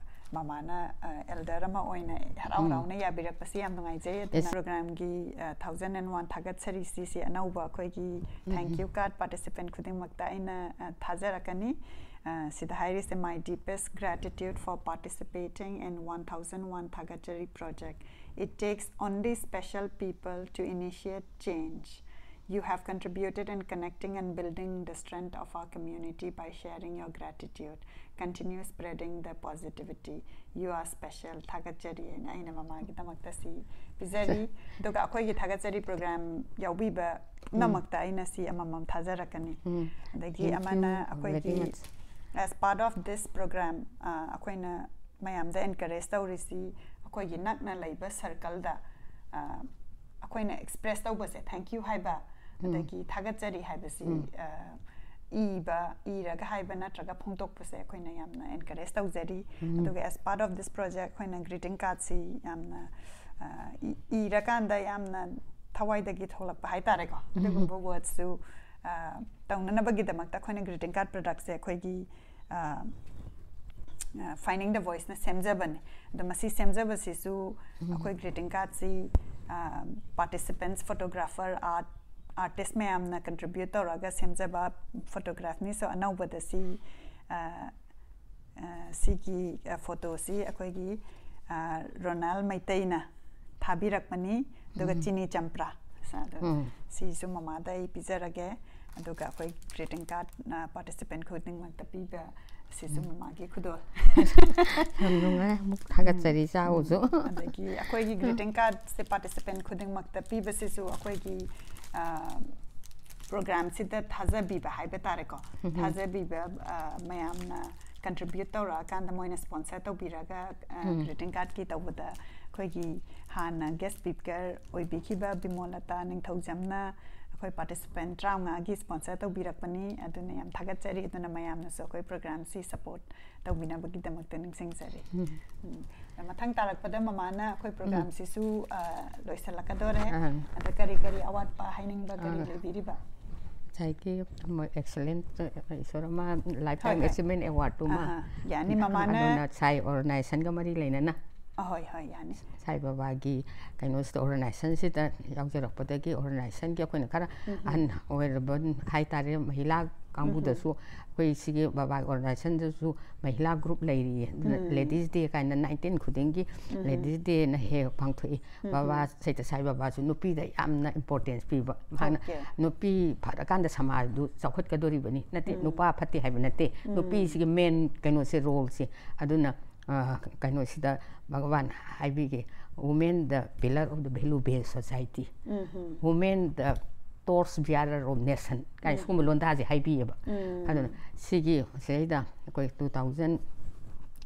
ꯃꯃꯥꯅ ꯑꯦꯜꯗꯔ ꯑꯃ ꯑꯣꯏꯅ ꯍꯔꯥꯎ ꯍꯔꯥꯎꯅ ꯌꯥꯕꯤꯔꯛꯄꯁꯤ ꯌꯥꯝ ꯅꯨꯡꯉꯥꯏꯖꯩ꯫ ꯑꯗꯨꯅ ꯄ꯭ꯔꯣꯒ꯭ꯔꯥꯝꯒꯤ ꯊꯥꯎꯖꯟ ꯑꯦꯟ ꯋꯥꯟ ꯊꯥꯒꯠꯆꯔꯤꯁꯤ, ꯁꯤ ꯑꯅꯧꯕ ꯑꯩꯈꯣꯏꯒꯤ ꯊꯦꯡꯛ ꯌꯨ ꯀꯥꯔꯗ ꯄꯥꯔꯇꯤꯁꯤꯄꯦꯟ ꯈꯨꯗꯤꯡꯃꯛꯇ ꯑꯩꯅ ꯊꯥꯖꯔꯛꯀꯅꯤ꯫ ꯁꯤꯗ ꯍꯥꯏꯔꯤꯁꯦ, "My deepest gratitude for participating in one thousand one Thagachari project. It takes only special people to initiate change. You have contributed in connecting and building the strength of our community by sharing your gratitude. Continue spreading the positivity. You are special. ꯊꯥꯒꯠꯆꯔꯤ" ꯍꯥꯏꯅ ꯑꯩꯅ ꯃꯃꯥꯒꯤꯗꯃꯛꯇ ꯁꯤ ꯄꯤꯖꯔꯤ꯫ ꯑꯗꯨꯒ ꯑꯩꯈꯣꯏꯒꯤ ꯊꯥꯒꯠꯆꯔꯤ programme ꯌꯥꯎꯕꯤꯕ ꯄꯨꯝꯅꯃꯛꯇ ꯑꯩꯅ ꯁꯤ ꯑꯃꯃꯝ ꯊꯥꯖꯔꯛꯀꯅꯤ꯫ ꯑꯗꯒꯤ ꯑꯃꯅ ꯑꯩꯈꯣꯏꯒꯤ, as part of this program, ꯑꯩꯈꯣꯏꯅ ꯃꯌꯥꯝꯗ ꯑꯦꯟꯀꯔꯦꯖ ꯇꯧꯔꯤꯁꯤ, ꯑꯩꯈꯣꯏꯒꯤ ꯅꯛꯅ ꯂꯩꯕ ꯁꯔꯀꯜꯗ ꯑꯩꯈꯣꯏꯅ ꯑꯦꯛꯁꯄ꯭ꯔꯦꯁ ꯇꯧꯕꯁꯦ, ꯊꯦꯡꯛ ꯌꯨ ꯍꯥꯏꯕ ꯑꯗꯒꯤ ꯊꯥꯒꯠꯆꯔꯤ ꯍꯥꯏꯕꯁꯤ ꯏꯕ, ꯏꯔꯒ ꯍꯥꯏꯕ ꯅꯠꯇ꯭ꯔꯒ ꯐꯣꯡꯗꯣꯛꯄꯁꯦ ꯑꯩꯈꯣꯏꯅ ꯌꯥꯝꯅ ꯑꯦꯟꯀꯔꯦꯖ ꯇꯧꯖꯔꯤ꯫ ꯑꯗꯨꯒ as part of this project ꯑꯩꯈꯣꯏꯅ ꯒ꯭ꯔꯤꯇꯤꯡ ꯀꯥꯔꯗꯁꯤ ꯌꯥꯝꯅ ꯏꯔꯀꯥꯟꯗ ꯌꯥꯝꯅ ꯊꯋꯥꯏꯗꯒꯤ ꯊꯣꯛꯂꯛꯄ ꯍꯥꯏꯇꯥꯔꯦꯀꯣ, ꯑꯗꯨꯒꯨꯝꯕ ꯋꯥꯔꯗꯁꯨ ꯇꯧꯅꯅꯕꯒꯤꯗꯃꯛꯇ ꯑꯩꯈꯣꯏꯅ ꯒ꯭ꯔꯤꯇꯤꯡ ꯀꯥꯔꯗ ꯄ꯭ꯔꯗꯛꯁꯦ ꯑꯩꯈꯣꯏꯒꯤ Finding the Voiceꯅ ꯁꯦꯝꯖꯕꯅꯤ꯫ ꯑꯗꯣ ꯃꯁꯤ ꯁꯦꯝꯖꯕꯁꯤꯁꯨ ꯑꯩꯈꯣꯏ ꯒ꯭ꯔꯤꯇꯤꯡ ꯀꯥꯔꯗꯁꯤ ꯄꯥꯔꯇꯤꯁꯤꯄꯦꯟꯠꯁ, ꯐꯣꯇꯣꯒ꯭ꯔꯥꯐꯔ, ꯑꯥꯔꯠ ꯑꯥꯔꯇꯤꯁ ꯃꯌꯥꯝꯅ ꯀꯟꯇ꯭ꯔꯤꯕ꯭ꯌꯨꯠ ꯇꯧꯔꯒ ꯁꯦꯝꯖꯕ ꯐꯣꯇꯣꯒ꯭ꯔꯥꯐꯅꯤ꯫ ꯁꯣ ꯑꯅꯧꯕꯗ ꯁꯤ ꯁꯤꯒꯤ ꯐꯣꯇꯣꯁꯤ ꯑꯩꯈꯣꯏꯒꯤ ꯔꯣꯅꯥꯜ ꯃꯩꯇꯩꯅ ꯊꯥꯕꯤꯔꯛꯄꯅꯤ꯫ ꯑꯗꯨꯒ ꯆꯤꯅꯤ ꯆꯝꯄ꯭ꯔꯥ, ꯁꯤꯁꯨ ꯃꯃꯥꯗ ꯑꯩ ꯄꯤꯖꯔꯒꯦ꯫ ꯑꯗꯨꯒ ꯑꯩꯈꯣꯏ ꯒ꯭ꯔꯤꯇꯤꯡ ꯀꯥꯔꯗ ꯄꯥꯔꯇꯤꯁꯤꯄꯦꯟ ꯈꯨꯗꯤꯡꯃꯛꯇ ꯄꯤꯕ ꯁꯤꯁꯨ ꯃꯃꯥꯒꯤ ꯈꯨꯗꯣꯜ꯫ ꯌꯥꯝ ꯅꯨꯡꯉꯥꯏ, ꯑꯃꯨꯛ ꯊꯥꯒꯠꯆꯔꯤ ꯆꯥꯎꯁꯨ꯫ ꯑꯗꯒꯤ ꯑꯩꯈꯣꯏꯒꯤ ꯒ꯭ꯔꯤꯇꯤꯡ ꯀꯥꯔꯗꯁꯦ ꯄꯥꯔꯇꯤꯁꯤꯄꯦꯟ ꯈꯨꯗꯤꯡꯃꯛꯇ ꯄꯤꯕꯁꯤꯁꯨ ꯑꯩꯈꯣꯏꯒꯤ ꯄ꯭ꯔꯣꯒ꯭ꯔꯥꯝꯁꯤꯗ ꯊꯥꯖꯕꯤꯕ ꯍꯥꯏꯕ ꯇꯥꯔꯦꯀꯣ꯫ ꯊꯥꯖꯕꯤꯕ ꯃꯌꯥꯝꯅ ꯀꯟꯇ꯭ꯔꯤꯕ꯭ꯌꯨꯠ ꯇꯧꯔꯛꯑꯀꯥꯟꯗ ꯃꯣꯏꯅ ꯁ꯭ꯄꯣꯟꯁꯔ ꯇꯧꯕꯤꯔꯒ ꯒ꯭ꯔꯤꯇꯤꯡ ꯀꯥꯔꯗꯀꯤ ꯇꯧꯕꯗ ꯑꯩꯈꯣꯏꯒꯤ ꯍꯥꯟꯅ ꯒꯦꯁ ꯁ꯭ꯄꯤꯀꯔ ꯑꯣꯏꯕꯤꯈꯤꯕ ꯕꯤꯃꯣꯂꯇꯥ ꯅꯤꯡꯊꯧꯖꯝꯅ ꯑꯩꯈꯣꯏ ꯄꯥꯔꯇꯤꯁꯤꯄꯦꯟ ꯇꯔꯥꯃꯉꯥꯒꯤ ꯁ꯭ꯄꯣꯟꯁꯔ ꯇꯧꯕꯤꯔꯛꯄꯅꯤ꯫ ꯑꯗꯨꯅ ꯌꯥꯝ ꯊꯥꯒꯠꯆꯔꯤ꯫ ꯑꯗꯨꯅ ꯃꯌꯥꯝꯅꯁꯨ ꯑꯩꯈꯣꯏ ꯄ꯭ꯔꯣꯒ꯭ꯔꯥꯝꯁꯤ ꯁꯄꯣꯔꯠ ꯇꯧꯕꯤꯅꯕꯒꯤꯗꯃꯛꯇ ꯅꯤꯡꯁꯤꯡꯖꯔꯤ꯫ ꯎꯝ꯫ ꯃꯊꯪ ꯇꯥꯔꯛꯄꯗ ꯃꯃꯥꯅ ꯑꯩꯈꯣꯏ ꯄ꯭ꯔꯣꯒ꯭ꯔꯥꯝꯁꯤꯁꯨ ꯂꯣꯏꯁꯤꯜꯂꯛꯀꯗꯣꯔꯦ꯫ ꯑꯗ ꯀꯔꯤ ꯀꯔꯤ ꯑꯋꯥꯠꯄ ꯍꯥꯏꯅꯤꯡꯕ ꯀꯔꯤ ꯂꯩꯕꯤꯔꯤꯕ? ꯉꯁꯥꯏꯒꯤ ꯃꯣꯏ excellent, ꯏꯁꯣꯔ ꯑꯃ lifetime ꯍꯣꯏ꯫ Achievement Award ꯇꯨꯃ ꯑꯍꯥ, ꯌꯥꯅꯤ, ꯃꯃꯥꯅ ꯑꯗꯨꯅ ꯁꯥꯏ organization ꯒ ꯃꯔꯤ ꯂꯩꯅꯅ ꯑꯍꯣꯏ, ꯍꯣꯏ, ꯌꯥꯅꯤ꯫ ꯁꯥꯏ ꯕꯕꯥꯒꯤ ꯀꯩꯅꯣꯁꯤꯗ organization ꯁꯤꯗ ꯌꯥꯎꯖꯔꯛꯄꯗꯒꯤ organization ꯒꯤ ꯑꯩꯈꯣꯏꯅ ꯈꯔ ꯑꯍꯟ ꯑꯣꯏꯔꯕ ꯍꯥꯏꯇꯥꯔꯦ, ꯃꯍꯤꯂꯥ ꯀꯥꯡꯕꯨꯗꯁꯨ ꯑꯩꯈꯣꯏ ꯁꯤꯒꯤ ꯕꯕꯥꯒꯤ organization ꯗꯁꯨ ꯃꯍꯤꯂꯥ group ꯂꯩꯔꯤꯌꯦ꯫ ꯑꯗꯨꯅ Ladies Day ꯀꯥꯏꯅ nineteen ꯈꯨꯗꯤꯡꯒꯤ Ladies Day ꯅ ꯍꯦꯛ ꯄꯥꯡꯊꯣꯛꯏ꯫ ꯕꯕꯥ ꯁꯩꯇ ꯁꯥꯏ ꯕꯕꯥꯁꯨ ꯅꯨꯄꯤꯗ ꯌꯥꯝꯅ importance ꯄꯤꯕ꯫ ꯃꯍꯥꯛꯅ Okay. ꯅꯨꯄꯤ ꯐꯔꯀꯥꯟꯗ ꯁꯃꯥꯖꯗꯨ ꯆꯥꯎꯈꯠꯀꯗꯣꯔꯤꯕꯅꯤ꯫ ꯅꯠꯇꯦ, ꯅꯨꯄꯥ ꯐꯠꯇꯦ ꯍꯥꯏꯕ ꯅꯠꯇꯦ, ꯅꯨꯄꯤꯁꯤꯒꯤ main ꯀꯩꯅꯣꯁꯦ, role ꯁꯦ꯫ ꯑꯗꯨꯅ ꯑ, ꯀꯩꯅꯣꯁꯤꯗ ꯚꯒꯋꯥꯟ ꯍꯥꯏꯕꯤꯒꯦ, "Women the pillar of the value based society, women the torch bearer of nation" ꯀꯥꯏꯅ ꯁꯤꯒꯨꯝꯕ ꯂꯣꯟꯗꯥꯁꯦ ꯍꯥꯏꯕꯤꯌꯦꯕ꯫ ꯑꯗꯨꯅ ꯁꯤꯒꯤ ꯁꯤꯗꯩꯗ ꯑꯩꯈꯣꯏ two thousand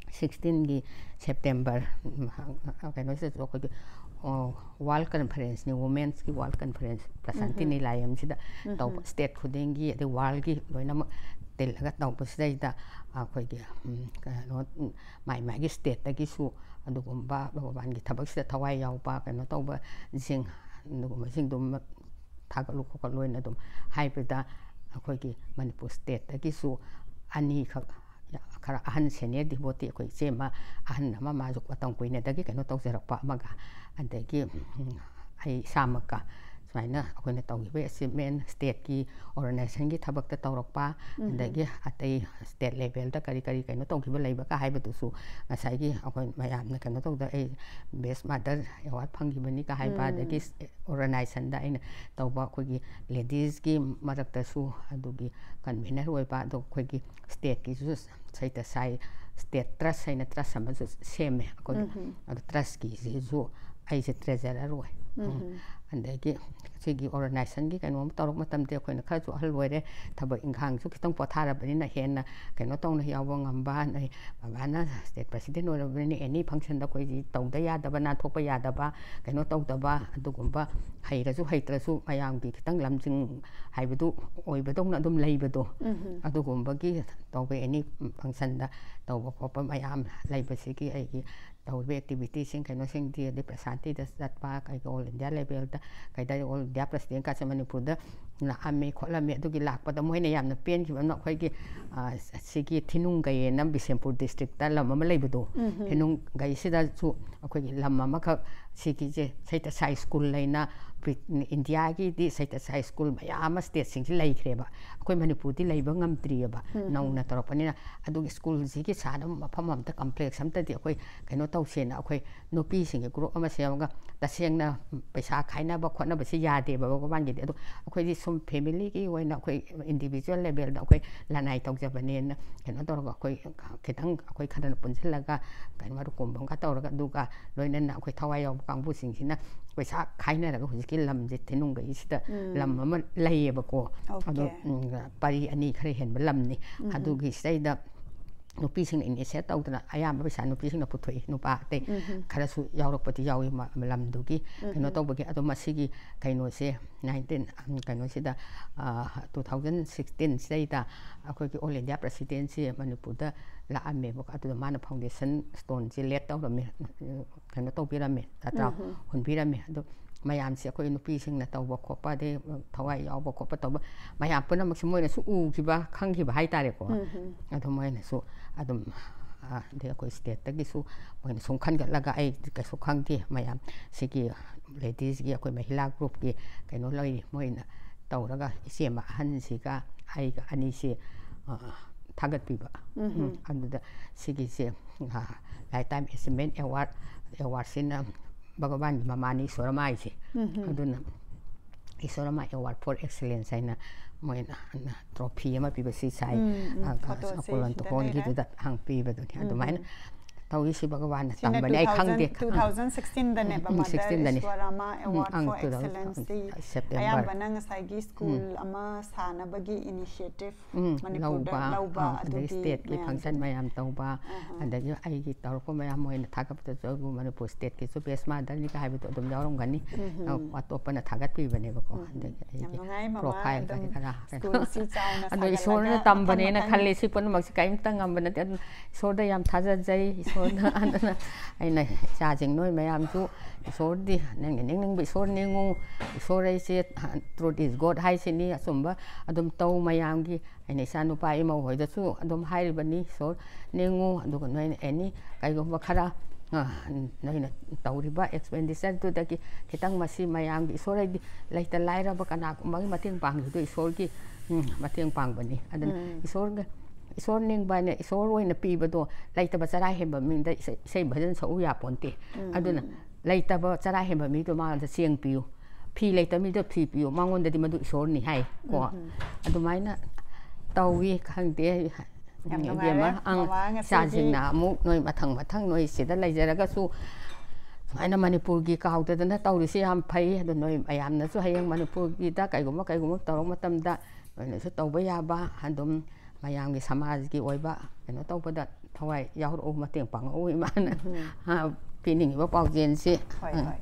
sixteen ꯒꯤ September, ꯎꯝ, ꯀꯩꯅꯣꯁꯤꯗꯁꯨ ꯑꯩꯈꯣꯏꯒꯤ, ꯑꯣ, World Conference ꯅꯤ, Women's ꯀꯤ World Conference ꯄ꯭ꯔꯁꯥꯟꯇꯤ ꯅꯤꯂꯥꯌꯝꯁꯤꯗ ꯇꯧꯕ, state ꯈꯨꯗꯤꯡꯒꯤ ꯑꯗꯩ world ꯀꯤ ꯂꯣꯏꯅꯃꯛ ꯇꯤꯜꯂꯒ ꯇꯧꯕꯁꯤꯗꯩꯗ ꯑꯩꯈꯣꯏꯒꯤ, ꯎꯝ, ꯀꯩꯅꯣ, ꯎꯝ, ꯃꯥꯏ ꯃꯥꯏꯒꯤ state ꯇꯒꯤꯁꯨ ꯑꯗꯨꯒꯨꯝꯕ ꯚꯒꯋꯥꯟꯒꯤ ꯊꯕꯛꯁꯤꯗ ꯊꯋꯥꯏ ꯌꯥꯎꯕ, ꯀꯩꯅꯣ ꯇꯧꯕꯁꯤꯡ, ꯑꯗꯨꯒꯨꯝꯕꯁꯤꯡꯗꯨ ꯊꯥꯒꯠꯂꯨ ꯈꯣꯠꯀꯠꯂꯨ ꯍꯥꯏꯅ ꯑꯗꯨꯝ ꯍꯥꯏꯕꯗ, ꯑꯩꯈꯣꯏꯒꯤ ꯃꯅꯤꯄꯨꯔ state ꯇꯒꯤꯁꯨ ꯑꯅꯤꯈꯛ, ꯈꯔ ꯑꯍꯟ senior devotee, ꯑꯩꯈꯣꯏ ꯏꯆꯦ ꯑꯃ, ꯑꯍꯟ ꯑꯃ, ꯃꯥꯁꯨ ꯃꯇꯝ ꯀꯨꯏꯅꯗꯒꯤ ꯀꯩꯅꯣ ꯇꯧꯖꯔꯛꯄ ꯑꯃꯒ, ꯑꯗꯒꯤ, ꯎꯝ, ꯑꯩ ꯏꯁꯥꯃꯛꯀ ꯁꯨꯃꯥꯏꯅ ꯑꯩꯈꯣꯏꯅ ꯇꯧꯈꯤꯕ achievement, state ꯀꯤ organization ꯒꯤ ꯊꯕꯛꯇ ꯇꯧꯔꯛꯄ, ꯑꯗꯒꯤ ꯑꯇꯩ state level ꯗ ꯀꯔꯤ ꯀꯔꯤ ꯀꯩꯅꯣ ꯇꯧꯈꯤꯕ ꯂꯩꯕꯒ ꯍꯥꯏꯕꯗꯨꯁꯨ ꯉꯁꯥꯏꯒꯤ ꯑꯩꯈꯣꯏ ꯃꯌꯥꯝꯅ ꯀꯩꯅꯣ ꯇꯧꯗ, ꯑꯩ Best Mother Award ꯐꯪꯈꯤꯕꯅꯤꯒ ꯍꯥꯏꯕ, ꯑꯗꯒꯤ organization ꯗ ꯑꯩꯅ ꯇꯧꯕ ꯑꯩꯈꯣꯏꯒꯤ ladies ꯀꯤ ꯃꯔꯛꯇꯁꯨ ꯑꯗꯨꯒꯤ convener ꯑꯣꯏꯕ, ꯑꯗꯣ ꯑꯩꯈꯣꯏꯒꯤ state ꯀꯤꯁꯨ ꯁꯩꯇ ꯁꯥꯏ, state trust ꯍꯥꯏꯅ trust ꯑꯃꯁꯨ ꯁꯦꯝꯃꯦ ꯑꯩꯈꯣꯏꯒꯤ꯫ ꯑꯗꯣ trust ꯀꯤꯁꯤꯁꯨ ꯑꯩꯁꯦ treasurer ꯑꯣꯏ꯫ ꯎꯝ꯫ ꯑꯗꯒꯤ ꯁꯤꯒꯤ organization ꯒꯤ ꯀꯩꯅꯣꯝ ꯇꯧꯔꯛꯄ ꯃꯇꯝꯗ ꯑꯩꯈꯣꯏꯅ ꯈꯔꯁꯨ ꯑꯍꯜ ꯑꯣꯏꯔꯦ, ꯊꯕꯛ ꯏꯪꯈꯥꯡꯁꯨ ꯈꯤꯇꯪ ꯄꯣꯊꯥꯔꯕꯅꯤꯅ ꯍꯦꯟꯅ ꯀꯩꯅꯣ ꯇꯧꯅ ꯌꯥꯎꯕ ꯉꯝꯕ, ꯅꯣꯏ ꯕꯕꯥꯅ state president ꯑꯣꯏꯔꯕꯅꯤꯅ any function ꯗ ꯑꯩꯈꯣꯏꯁꯤ ꯇꯧꯗ ꯌꯥꯗꯕ, ꯅꯥꯟꯊꯣꯛꯄ ꯌꯥꯗꯕ, ꯀꯩꯅꯣ ꯇꯧꯗꯕ, ꯑꯗꯨꯒꯨꯝꯕ ꯍꯩꯔꯁꯨ ꯍꯩꯇ꯭ꯔꯁꯨ ꯃꯌꯥꯝꯒꯤ ꯈꯤꯇꯪ ꯂꯝꯖꯤꯡ ꯍꯥꯏꯕꯗꯨ ꯑꯣꯏꯕꯗꯧꯅ ꯑꯗꯨꯝ ꯂꯩꯕꯗꯣ, ꯑꯗꯨꯒꯨꯝꯕꯒꯤ ꯇꯧꯕ, any function ꯗ ꯇꯧꯕ ꯈꯣꯠꯄ ꯃꯌꯥꯝ ꯂꯩꯕꯁꯤꯒꯤ ꯑꯩꯒꯤ ꯇꯧꯔꯤꯕ activity ꯁꯤꯡ ꯀꯩꯅꯣꯁꯤꯡꯗꯤ, ꯑꯗꯩ ꯄ꯭ꯔꯁꯥꯟꯇꯤꯗ ꯆꯠꯄ, ꯀꯩ, all India level ꯗ ꯀꯩ ꯍꯥꯏꯇꯥꯔꯦ, ꯑꯣꯜ ꯏꯟꯗꯤꯌꯥ ꯄ꯭ꯔꯁꯤꯗꯦꯟꯀꯥꯁꯦ ꯃꯅꯤꯄꯨꯔꯗ ꯂꯥꯛꯑꯝꯃꯤ ꯈꯣꯠꯂꯝꯃꯤ꯫ ꯑꯗꯨꯒꯤ ꯂꯥꯛꯄꯗ ꯃꯣꯏꯅ ꯌꯥꯝꯅ ꯄꯦꯟꯈꯤꯕ ꯑꯃꯅ ꯑꯩꯈꯣꯏꯒꯤ, ꯑ, ꯁꯤꯒꯤ ꯊꯤꯅꯨꯡꯒꯩ ꯑꯅ ꯕꯤꯁꯦꯝꯄꯨꯔ ꯗꯤꯁꯇ꯭ꯔꯤꯛꯇ ꯂꯝ ꯑꯃ ꯂꯩꯕꯗꯣ, ꯊꯤꯅꯨꯡꯒꯩꯁꯤꯗꯁꯨ ꯑꯩꯈꯣꯏꯒꯤ ꯂꯝ ꯑꯃꯈꯛ, ꯁꯤꯒꯤꯁꯦ ꯁꯩꯇ ꯁꯥꯏ ꯁ꯭ꯀꯨꯜ ꯍꯥꯏꯅ ꯕ꯭ꯔꯤꯠ-, ꯏꯟꯗꯤꯌꯥꯒꯤꯗꯤ ꯁꯩꯇ ꯁꯥꯏ ꯁ꯭ꯀꯨꯜ ꯃꯌꯥꯝ ꯑꯃ ꯁ꯭ꯇꯦꯠꯁꯤꯡꯁꯤ ꯂꯩꯈ꯭ꯔꯦꯕ, ꯑꯩꯈꯣꯏ ꯃꯅꯤꯄꯨꯔꯗꯤ ꯂꯩꯕ ꯉꯝꯗ꯭ꯔꯤꯑꯕ, ꯅꯧꯅ ꯇꯧꯔꯛꯄꯅꯤꯅ꯫ ꯑꯗꯨꯒꯤ ꯁ꯭ꯀꯨꯜꯁꯤꯒꯤ ꯁꯥꯟꯅꯕ ꯃꯐꯝ ꯑꯝꯇ ꯀꯝꯄ꯭ꯂꯦꯛꯁ ꯑꯝꯇꯗꯤ ꯑꯩꯈꯣꯏ ꯀꯩꯅꯣ ꯇꯧꯁꯦꯅ ꯑꯩꯈꯣꯏ ꯅꯨꯄꯤꯁꯤꯡꯒꯤ ꯒ꯭ꯔꯨꯞ ꯑꯃ ꯁꯦꯝꯃꯒ, ꯇꯁꯦꯡꯅ ꯄꯩꯁꯥ ꯈꯥꯏꯅꯕ ꯈꯣꯠꯅꯕꯁꯤ ꯌꯥꯗꯦꯕ ꯚꯒꯋꯥꯟꯒꯤꯗꯤ꯫ ꯑꯗꯣ ꯑꯩꯈꯣꯏꯗꯤ ꯁꯨꯝ ꯐꯦꯃꯤꯂꯤꯒꯤ ꯑꯣꯏꯅ ꯑꯩꯈꯣꯏ ꯏꯟꯗꯤꯕꯤꯖꯨꯋꯦꯜ ꯂꯦꯚꯦꯜꯗ ꯑꯩꯈꯣꯏ ꯂꯅꯥꯏ ꯇꯧꯖꯕꯅꯦꯅ ꯀꯩꯅꯣ ꯇꯧꯔꯒ, ꯑꯩꯈꯣꯏ ꯈꯤꯇꯪ ꯑꯩꯈꯣꯏ ꯈꯔꯅ ꯄꯨꯟꯁꯤꯜꯂꯒ ꯀꯩꯅꯣ ꯃꯔꯨꯞ ꯀꯣꯝꯕ ꯑꯃꯒ ꯇꯧꯔꯒ, ꯑꯗꯨꯒ ꯂꯣꯏꯅꯅ ꯑꯩꯈꯣꯏ ꯊꯋꯥꯏ ꯌꯥꯎꯕ ꯀꯥꯡꯕꯨꯁꯤꯡꯁꯤꯅ ꯄꯩꯁꯥ ꯈꯥꯏꯅꯔꯒ ꯍꯧꯖꯤꯛꯀꯤ ꯂꯝꯁꯦ ꯊꯤꯅꯨꯡꯒꯩꯁꯤꯗ ꯂꯝ ꯑꯃ ꯂꯩꯌꯦꯕꯀꯣ꯫ ꯑꯗꯣ, OK꯫ ꯎꯝ, ꯄꯔꯤ ꯑꯅꯤ ꯈꯔ ꯍꯦꯟꯕ ꯂꯝꯅꯤ꯫ ꯑꯗꯨꯒꯤ ꯁꯤꯗꯩꯗ ꯅꯨꯄꯤꯁꯤꯡꯅ ꯏꯅꯤꯁꯤꯌꯦꯠ ꯇꯧꯗꯅ ꯑꯌꯥꯝꯕ ꯄꯩꯁꯥ ꯅꯨꯄꯤꯁꯤꯡꯅ ꯄꯨꯊꯣꯛꯏ, ꯅꯨꯄꯥ ꯑꯇꯩ ꯈꯔꯁꯨ ꯌꯥꯎꯔꯛꯄꯗꯤ ꯌꯥꯎꯏ ꯃ-, ꯂꯝꯗꯨꯒꯤ ꯀꯩꯅꯣ ꯇꯧꯕꯒꯤ꯫ ꯑꯗꯣ ꯃꯁꯤꯒꯤ ꯀꯩꯅꯣꯁꯦ ꯅꯥꯏꯟꯇꯤꯟ, ꯎꯝ, ꯀꯩꯅꯣꯁꯤꯗ, ꯑ, ꯇꯨ ꯊꯥꯎꯖꯟ ꯁꯤꯛꯁꯇꯤꯟ ꯁꯤꯗꯩꯗ ꯑꯩꯈꯣꯏꯒꯤ ꯑꯣꯜ ꯏꯟꯗꯤꯌꯥ ꯄ꯭ꯔꯁꯤꯗꯦꯟꯁꯤ ꯃꯅꯤꯄꯨꯔꯗ ꯂꯥꯛꯑꯝꯃꯦꯕꯀꯣ꯫ ꯑꯗꯨꯗ ꯃꯥꯅ ꯐꯥꯎꯟꯗꯦꯁꯟ ꯁ꯭ꯇꯣꯟꯁꯦ ꯂꯦꯠ ꯇꯧꯔꯝꯃꯦ, ꯀꯩꯅꯣ ꯇꯧꯕꯤꯔꯝꯃꯦ, ꯆꯥꯇ꯭ꯔꯥꯎ ꯍꯨꯟꯕꯤꯔꯝꯃꯦ꯫ ꯑꯗꯣ ꯃꯌꯥꯝꯁꯦ ꯑꯩꯈꯣꯏ ꯅꯨꯄꯤꯁꯤꯡꯅ ꯇꯧꯕ ꯈꯣꯠꯄ, ꯑꯗꯩ ꯊꯋꯥꯏ ꯌꯥꯎꯕ ꯈꯣꯠꯄ ꯇꯧꯕ ꯃꯌꯥꯝ ꯄꯨꯝꯅꯃꯛꯁꯦ ꯃꯣꯏꯅꯁꯨ ꯎꯈꯤꯕ, ꯈꯪꯈꯤꯕ ꯍꯥꯏꯇꯥꯔꯦꯀꯣ꯫ ꯑꯗꯣ ꯃꯣꯏꯅꯁꯨ ꯑꯗꯨꯝ, ꯑ, ꯑꯗꯩ ꯑꯩꯈꯣꯏ ꯁ꯭ꯇꯦꯠꯇꯒꯤꯁꯨ ꯃꯣꯏꯅ ꯁꯨꯝ ꯈꯟꯒꯠꯂꯒ, ꯑꯩ ꯀꯩꯁꯨ ꯈꯪꯗꯦ, ꯃꯌꯥꯝ ꯁꯤꯒꯤ ꯂꯦꯗꯤꯁꯀꯤ ꯑꯩꯈꯣꯏ ꯃꯍꯤꯂꯥ ꯒ꯭ꯔꯨꯞꯀꯤ ꯀꯩꯅꯣ ꯂꯩꯔꯤ, ꯃꯣꯏꯅ ꯇꯧꯔꯒ ꯏꯆꯦ ꯑꯃ ꯑꯍꯟꯁꯤꯒ ꯑꯩꯒ ꯑꯅꯤꯁꯤ, ꯑ, ꯊꯥꯒꯠꯄꯤꯕ꯫ ꯎꯝ, ꯑꯗꯨꯗ ꯁꯤꯒꯤꯁꯦ, ꯑ, Lifetime Achievement Award, ꯑꯦꯋꯥꯔꯗꯁꯤꯅ ꯚꯒꯋꯥꯟꯒꯤ ꯃꯃꯥꯅꯤ, ꯏꯁꯣꯔ ꯑꯃ ꯍꯥꯏꯁꯦ꯫ ꯑꯗꯨꯅ ꯏꯁꯣꯔ ꯑꯃ Award for Excellence ꯍꯥꯏꯅ ꯃꯣꯏꯅ ꯇ꯭ꯔꯣꯐꯤ ꯑꯃ ꯄꯤꯕ ꯁꯤ ꯁꯥꯏ, ꯎꯝ, ꯎꯝ, ꯑ, ꯐꯣꯇꯣꯁꯦ ꯑꯀꯣꯂꯣꯟ ꯁꯤꯗ ꯇꯨꯍꯣꯜꯒꯤꯗꯨꯗ ꯂꯩꯔꯦ꯫ ꯍꯪ ꯄꯤꯕꯗꯨꯅꯤ꯫ ꯎꯝ, ꯑꯗꯨꯃꯥꯏꯅ ꯎꯝ꯫ ꯇꯧꯔꯤꯁꯤ ꯚꯒꯋꯥꯟꯅ ꯁꯤꯅ ꯇꯝꯕꯅꯦ, ꯑꯩ ꯈꯪꯗꯦ꯫ ꯇꯨ ꯊꯥꯎꯖꯟ ꯁꯤꯛꯁꯇꯤꯟꯗꯅꯦꯕ, ꯎꯝ, ꯃꯥꯗꯔ ꯁꯤꯛꯁꯇꯤꯟꯗꯅꯦ꯫ ꯏꯁ꯭ꯋꯔꯥꯃꯥ ꯎꯝ, ꯑꯦꯋꯥꯔꯗ ꯑꯪ, ꯐꯣꯔ ꯇꯨ ꯊꯥꯎꯖꯟ, ꯑꯦꯛꯁꯦꯂꯦꯟꯁ ꯗꯦ꯫ ꯑꯌꯥꯝꯕꯅ ꯉꯁꯥꯏꯒꯤ ꯁ꯭ꯀꯨꯜ ꯎꯝ꯫ ꯑꯃ ꯁꯥꯅꯕꯒꯤ ꯏꯅꯤꯁꯤꯌꯦꯇꯤꯚ ꯎꯝ, ꯃꯅꯤꯄꯨꯔꯗ ꯂꯧꯕ, ꯂꯧꯕ ꯑꯥ, ꯑꯗꯒꯤ ꯑꯗꯨꯒꯤ ꯁ꯭ꯇꯦꯠꯀꯤ ꯃꯌꯥꯝꯗꯨꯅ꯫ ꯐꯪꯁꯟ ꯃꯌꯥꯝ ꯇꯧꯕ, ꯑꯍꯥ꯫ ꯑꯗꯒꯤ ꯑꯩꯒꯤ ꯇꯧꯔꯛꯄ ꯃꯌꯥꯝ ꯃꯣꯏꯅ ꯊꯥꯒꯠꯄꯗꯁꯨ ꯑꯩꯕꯨ ꯃꯅꯤꯄꯨꯔ ꯁ꯭ꯇꯦꯠꯀꯤꯁꯨ ꯕꯦꯁ ꯃꯥꯗꯔꯅꯤ ꯀꯥ ꯍꯥꯏꯕꯗꯣ ꯑꯗꯨꯝ ꯌꯥꯎꯔꯝꯒꯅꯤ꯫ ꯎꯝ, ꯎꯝ꯫ ꯑ, ꯑꯇꯣꯞꯄꯅ ꯊꯥꯒꯠꯄꯤꯕꯅꯦꯕꯀꯣ꯫ ꯎꯝ, ꯎꯝ꯫ ꯑꯗꯒꯤ ꯌꯥꯝ ꯑꯩꯒꯤ ꯅꯨꯡꯉꯥꯏ, ꯃꯃꯥ ꯄ꯭ꯔꯣꯐꯥꯏꯜ ꯑꯗꯨꯝ ꯀꯔꯤ ꯀꯔꯥ ꯀꯩꯅꯣ꯫ ꯁ꯭ꯀꯨꯜꯁꯤ ꯆꯥꯎꯅ ꯑꯗꯣ ꯏꯁꯣꯔꯅ ꯁꯥꯒꯠꯂꯛꯑꯒ ꯇꯝꯕꯅꯦꯅ ꯃꯊꯪ ꯃꯊꯪ꯫ ꯈꯜꯂꯦ꯫ ꯁꯤ ꯄꯨꯝꯅꯃꯛꯁꯦ ꯀꯔꯤꯝꯇ ꯉꯝꯕ ꯅꯠꯇꯦ꯫ ꯑꯗꯨꯝ ꯏꯁꯣꯔꯗ ꯌꯥꯝ ꯊꯥꯖꯖꯩ꯫ ꯏꯁꯣꯔ ꯑꯗꯨꯅ ꯑꯩꯅ ꯏꯆꯥꯁꯤꯡ ꯅꯣꯏ ꯃꯌꯥꯝꯁꯨ ꯏꯁꯣꯔꯗꯤ ꯅꯪꯒꯤ ꯅꯤꯡꯅꯤꯡꯕ ꯏꯁꯣꯔ ꯅꯤꯡꯉꯨ, ꯏꯁꯣꯔ ꯍꯥꯏꯁꯦ truth is God ꯍꯥꯏꯁꯤꯅꯤ, ꯑꯆꯨꯝꯕ ꯑꯗꯨꯝ ꯇꯧ ꯃꯌꯥꯝꯒꯤ꯫ ꯑꯩꯅ ꯏꯆꯥ ꯅꯨꯄꯥ ꯏꯃꯧ ꯍꯣꯏꯗꯁꯨ ꯑꯗꯨꯝ ꯍꯥꯏꯔꯤꯕꯅꯤ, ꯏꯁꯣꯔ ꯅꯤꯡꯉꯨ, ꯑꯗꯨꯒ ꯅꯣꯏꯅ ꯑꯦꯅꯤ ꯀꯩꯒꯨꯝꯕ ꯈꯔ ꯑ, ꯅꯣꯏꯅ ꯇꯧꯔꯤꯕ expenditureꯗꯨꯗꯒꯤ ꯈꯤꯇꯪ ꯃꯁꯤ ꯃꯌꯥꯝꯒꯤ ꯏꯁꯣꯔ ꯍꯥꯏꯗꯤ ꯂꯩꯇ ꯂꯥꯏꯔꯕ ꯀꯅꯥꯒꯨꯝꯕꯒꯤ ꯃꯇꯦꯡ ꯄꯥꯡꯈꯤꯕꯗꯣ ꯏꯁꯣꯔꯒꯤ ꯎꯝ, ꯃꯇꯦꯡ ꯄꯥꯡꯕꯅꯤ꯫ ꯑꯗꯨꯅ ꯎꯝ꯫ ꯏꯁꯣꯔꯒ ꯏꯁꯣꯔ ꯅꯤꯡꯕ ꯍꯥꯏꯅ ꯏꯁꯣꯔ ꯑꯣꯏꯅ ꯄꯤꯕꯗꯣ ꯂꯩꯇꯕ ꯆꯔꯥ ꯍꯦꯟꯕ ꯃꯤꯗ ꯏꯁꯩ, ꯏꯁꯩ ꯚꯖꯟ ꯁꯛꯎ ꯌꯥꯄꯣꯟꯇꯦ꯫ ꯎꯝ꯫ ꯑꯗꯨꯅ ꯂꯩꯇꯕ ꯆꯔꯥ ꯍꯦꯟꯕ ꯃꯤꯗꯣ ꯃꯉꯣꯟꯗ ꯆꯦꯡ ꯄꯤꯌꯨ, ꯐꯤ ꯂꯩꯇꯕ ꯃꯤꯗꯣ ꯐꯤ ꯄꯤꯌꯨ, ꯃꯉꯣꯟꯗꯗꯤ ꯃꯗꯨ ꯏꯁꯣꯔꯅꯤ ꯍꯥꯏ ꯀꯣ꯫ ꯎꯝ, ꯎꯝ꯫ ꯑꯗꯨꯃꯥꯏꯅ ꯇꯧꯋꯤ꯫ ꯈꯪꯗꯦ꯫ ꯌꯥꯝ ꯅꯨꯡꯉꯥꯏꯔꯦ꯫ ꯏꯕꯦꯝꯃ, ꯑꯪ, ꯃꯃꯥ ꯉꯁꯤꯒꯤ ꯏꯆꯥꯁꯤꯡꯅ ꯑꯃꯨꯛ ꯅꯣꯏ ꯃꯊꯪ ꯃꯊꯪ ꯅꯣꯏ ꯁꯤꯗ ꯂꯩꯖꯔꯒꯁꯨ ꯁꯨꯃꯥꯏꯅ ꯃꯅꯤꯄꯨꯔꯒꯤ ꯀꯥꯎꯗꯗꯅ ꯇꯧꯔꯤꯁꯤ ꯌꯥꯝ ꯐꯩ꯫ ꯑꯗꯨ ꯅꯣꯏ ꯃꯌꯥꯝꯅꯁꯨ ꯍꯌꯦꯡ ꯃꯅꯤꯄꯨꯔꯒꯤꯗ ꯀꯩꯒꯨꯝꯕ ꯀꯩꯒꯨꯝꯕ ꯇꯧꯔꯛꯄ ꯃꯇꯝꯗ ꯅꯣꯏꯅꯁꯨ ꯇꯧꯕ ꯌꯥꯕ ꯑꯗꯨꯝ ꯃꯌꯥꯝꯒꯤ ꯁꯃꯥꯖꯒꯤ ꯑꯣꯏꯕ ꯀꯩꯅꯣ ꯇꯧꯕꯗ ꯊꯋꯥꯏ ꯌꯥꯎꯔꯛꯎ, ꯃꯇꯦꯡ ꯄꯥꯡꯉꯛꯎ ꯏꯃꯥꯅ ꯎꯝ꯫ ꯄꯤꯅꯤꯡꯉꯤꯕ ꯄꯥꯎꯖꯦꯜꯁꯤ꯫ ꯍꯣꯏ, ꯎꯝ꯫ ꯍꯣꯏ꯫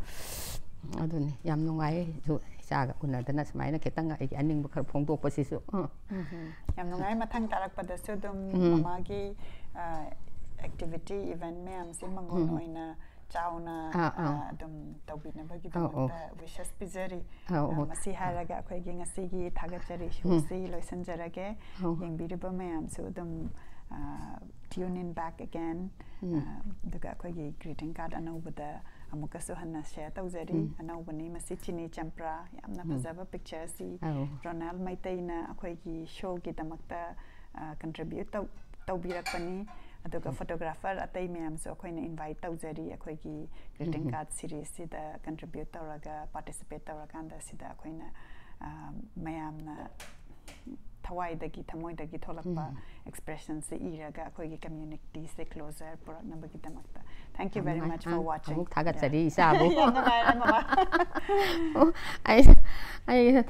ꯑꯗꯨꯅꯤ ꯌꯥꯝ ꯅꯨꯡꯉꯥꯏꯌꯦ꯫ ꯑꯩꯁꯨ ꯏꯆꯥꯒ ꯎꯅꯗꯅ ꯁꯨꯃꯥꯏꯅ ꯈꯤꯇꯪ ꯑꯩꯒꯤ ꯑꯅꯤꯡꯕ ꯈꯔ ꯐꯣꯡꯗꯣꯛꯄꯁꯤꯁꯨ꯫ ꯎꯝ꯫ ꯎꯝ, ꯎꯝ꯫ ꯌꯥꯝ ꯅꯨꯡꯉꯥꯏ꯫ ꯃꯊꯪ ꯇꯥꯔꯛꯄꯗꯁꯨ ꯑꯗꯨꯝ ꯎꯝ꯫ ꯃꯃꯥꯒꯤ, ꯑ, activity, event ꯃꯌꯥꯝꯁꯤ ꯃꯉꯣꯟ ꯎꯝ꯫ ꯑꯣꯏꯅ ꯆꯥꯎꯅ, ꯑꯥ, ꯑꯥ꯫ ꯑ, ꯑꯗꯨꯝ ꯑꯧ, ꯑꯧ꯫ ꯇꯧꯕꯤꯅꯕꯒꯤꯗꯃꯛꯇ wishes ꯄꯤꯖꯔꯤ꯫ ꯑꯧ, ꯑ, ꯑꯧ꯫ ꯃꯁꯤ ꯍꯥꯏꯔꯒ ꯑꯩꯈꯣꯏꯒꯤ ꯉꯁꯤꯒꯤ ꯊꯥꯒꯠꯆꯔꯤ ꯎꯝ꯫ ꯁꯣꯁꯤ ꯂꯣꯏꯁꯤꯟꯖꯔꯒꯦ꯫ ꯑꯧ꯫ ꯌꯦꯡꯕꯤꯔꯤꯕ ꯃꯌꯥꯝꯁꯨ ꯑꯗꯨꯝ, ꯑ, tune in back again꯫ ꯎꯝ꯫ ꯑ, ꯑꯗꯨꯒ ꯑꯩꯈꯣꯏꯒꯤ greeting card ꯑꯅꯧꯕꯗ ꯑꯃꯨꯛꯀꯁꯨ ꯍꯟꯅ share ꯇꯧꯖꯔꯤ꯫ ꯎꯝ꯫ ꯑꯅꯧꯕꯅꯤ ꯃꯁꯤ, ꯆꯤꯅꯤ ꯆꯝꯄ꯭ꯔꯥ, ꯌꯥꯝꯅ ꯎꯝ꯫ ꯐꯖꯕ picture ꯁꯤ ꯑꯧ꯫ ꯔꯣꯅꯥꯜ ꯃꯩꯇꯩꯅ ꯑꯩꯈꯣꯏꯒꯤ showꯒꯤꯗꯃꯛꯇ, ꯑ, contribute ꯇꯧ-, ꯇꯧꯕꯤꯔꯛꯄꯅꯤ꯫ ꯑꯗꯨꯒ ꯎꯝ꯫ Photographer ꯑꯇꯩ ꯃꯌꯥꯝꯁꯨ ꯑꯩꯈꯣꯏꯅ invite ꯇꯧꯖꯔꯤ, ꯑꯩꯈꯣꯏꯒꯤ greeting ꯎꯝ꯫ Card series ꯁꯤꯗ contribute ꯇꯧꯔꯒ, participate ꯇꯧꯔꯀꯥꯟꯗ ꯁꯤꯗ ꯑꯩꯈꯣꯏꯅ, ꯑ, ꯃꯌꯥꯝꯅ ꯊꯋꯥꯏꯗꯒꯤ, ꯊꯃꯣꯏꯗꯒꯤ ꯊꯣꯛꯂꯛꯄ ꯎꯝ꯫ Expression ꯁꯦ ꯏꯔꯒ ꯑꯩꯈꯣꯏꯒꯤ community say closure ꯄꯨꯔꯛꯅꯕꯒꯤꯗꯃꯛꯇ꯫ Thank you ꯌꯥꯝ very ꯅꯨꯡꯉꯥꯏ꯫ much for uh, watching꯫ ꯑꯃꯨꯛ ꯊꯥꯒꯠꯆꯔꯤ ꯏꯆꯥꯕꯨ꯫ ꯌꯥꯝ ꯅꯨꯡꯉꯥꯏꯔꯦ, ꯃꯃꯥ꯫ ꯑꯣ, ꯑꯩ, ꯑꯩ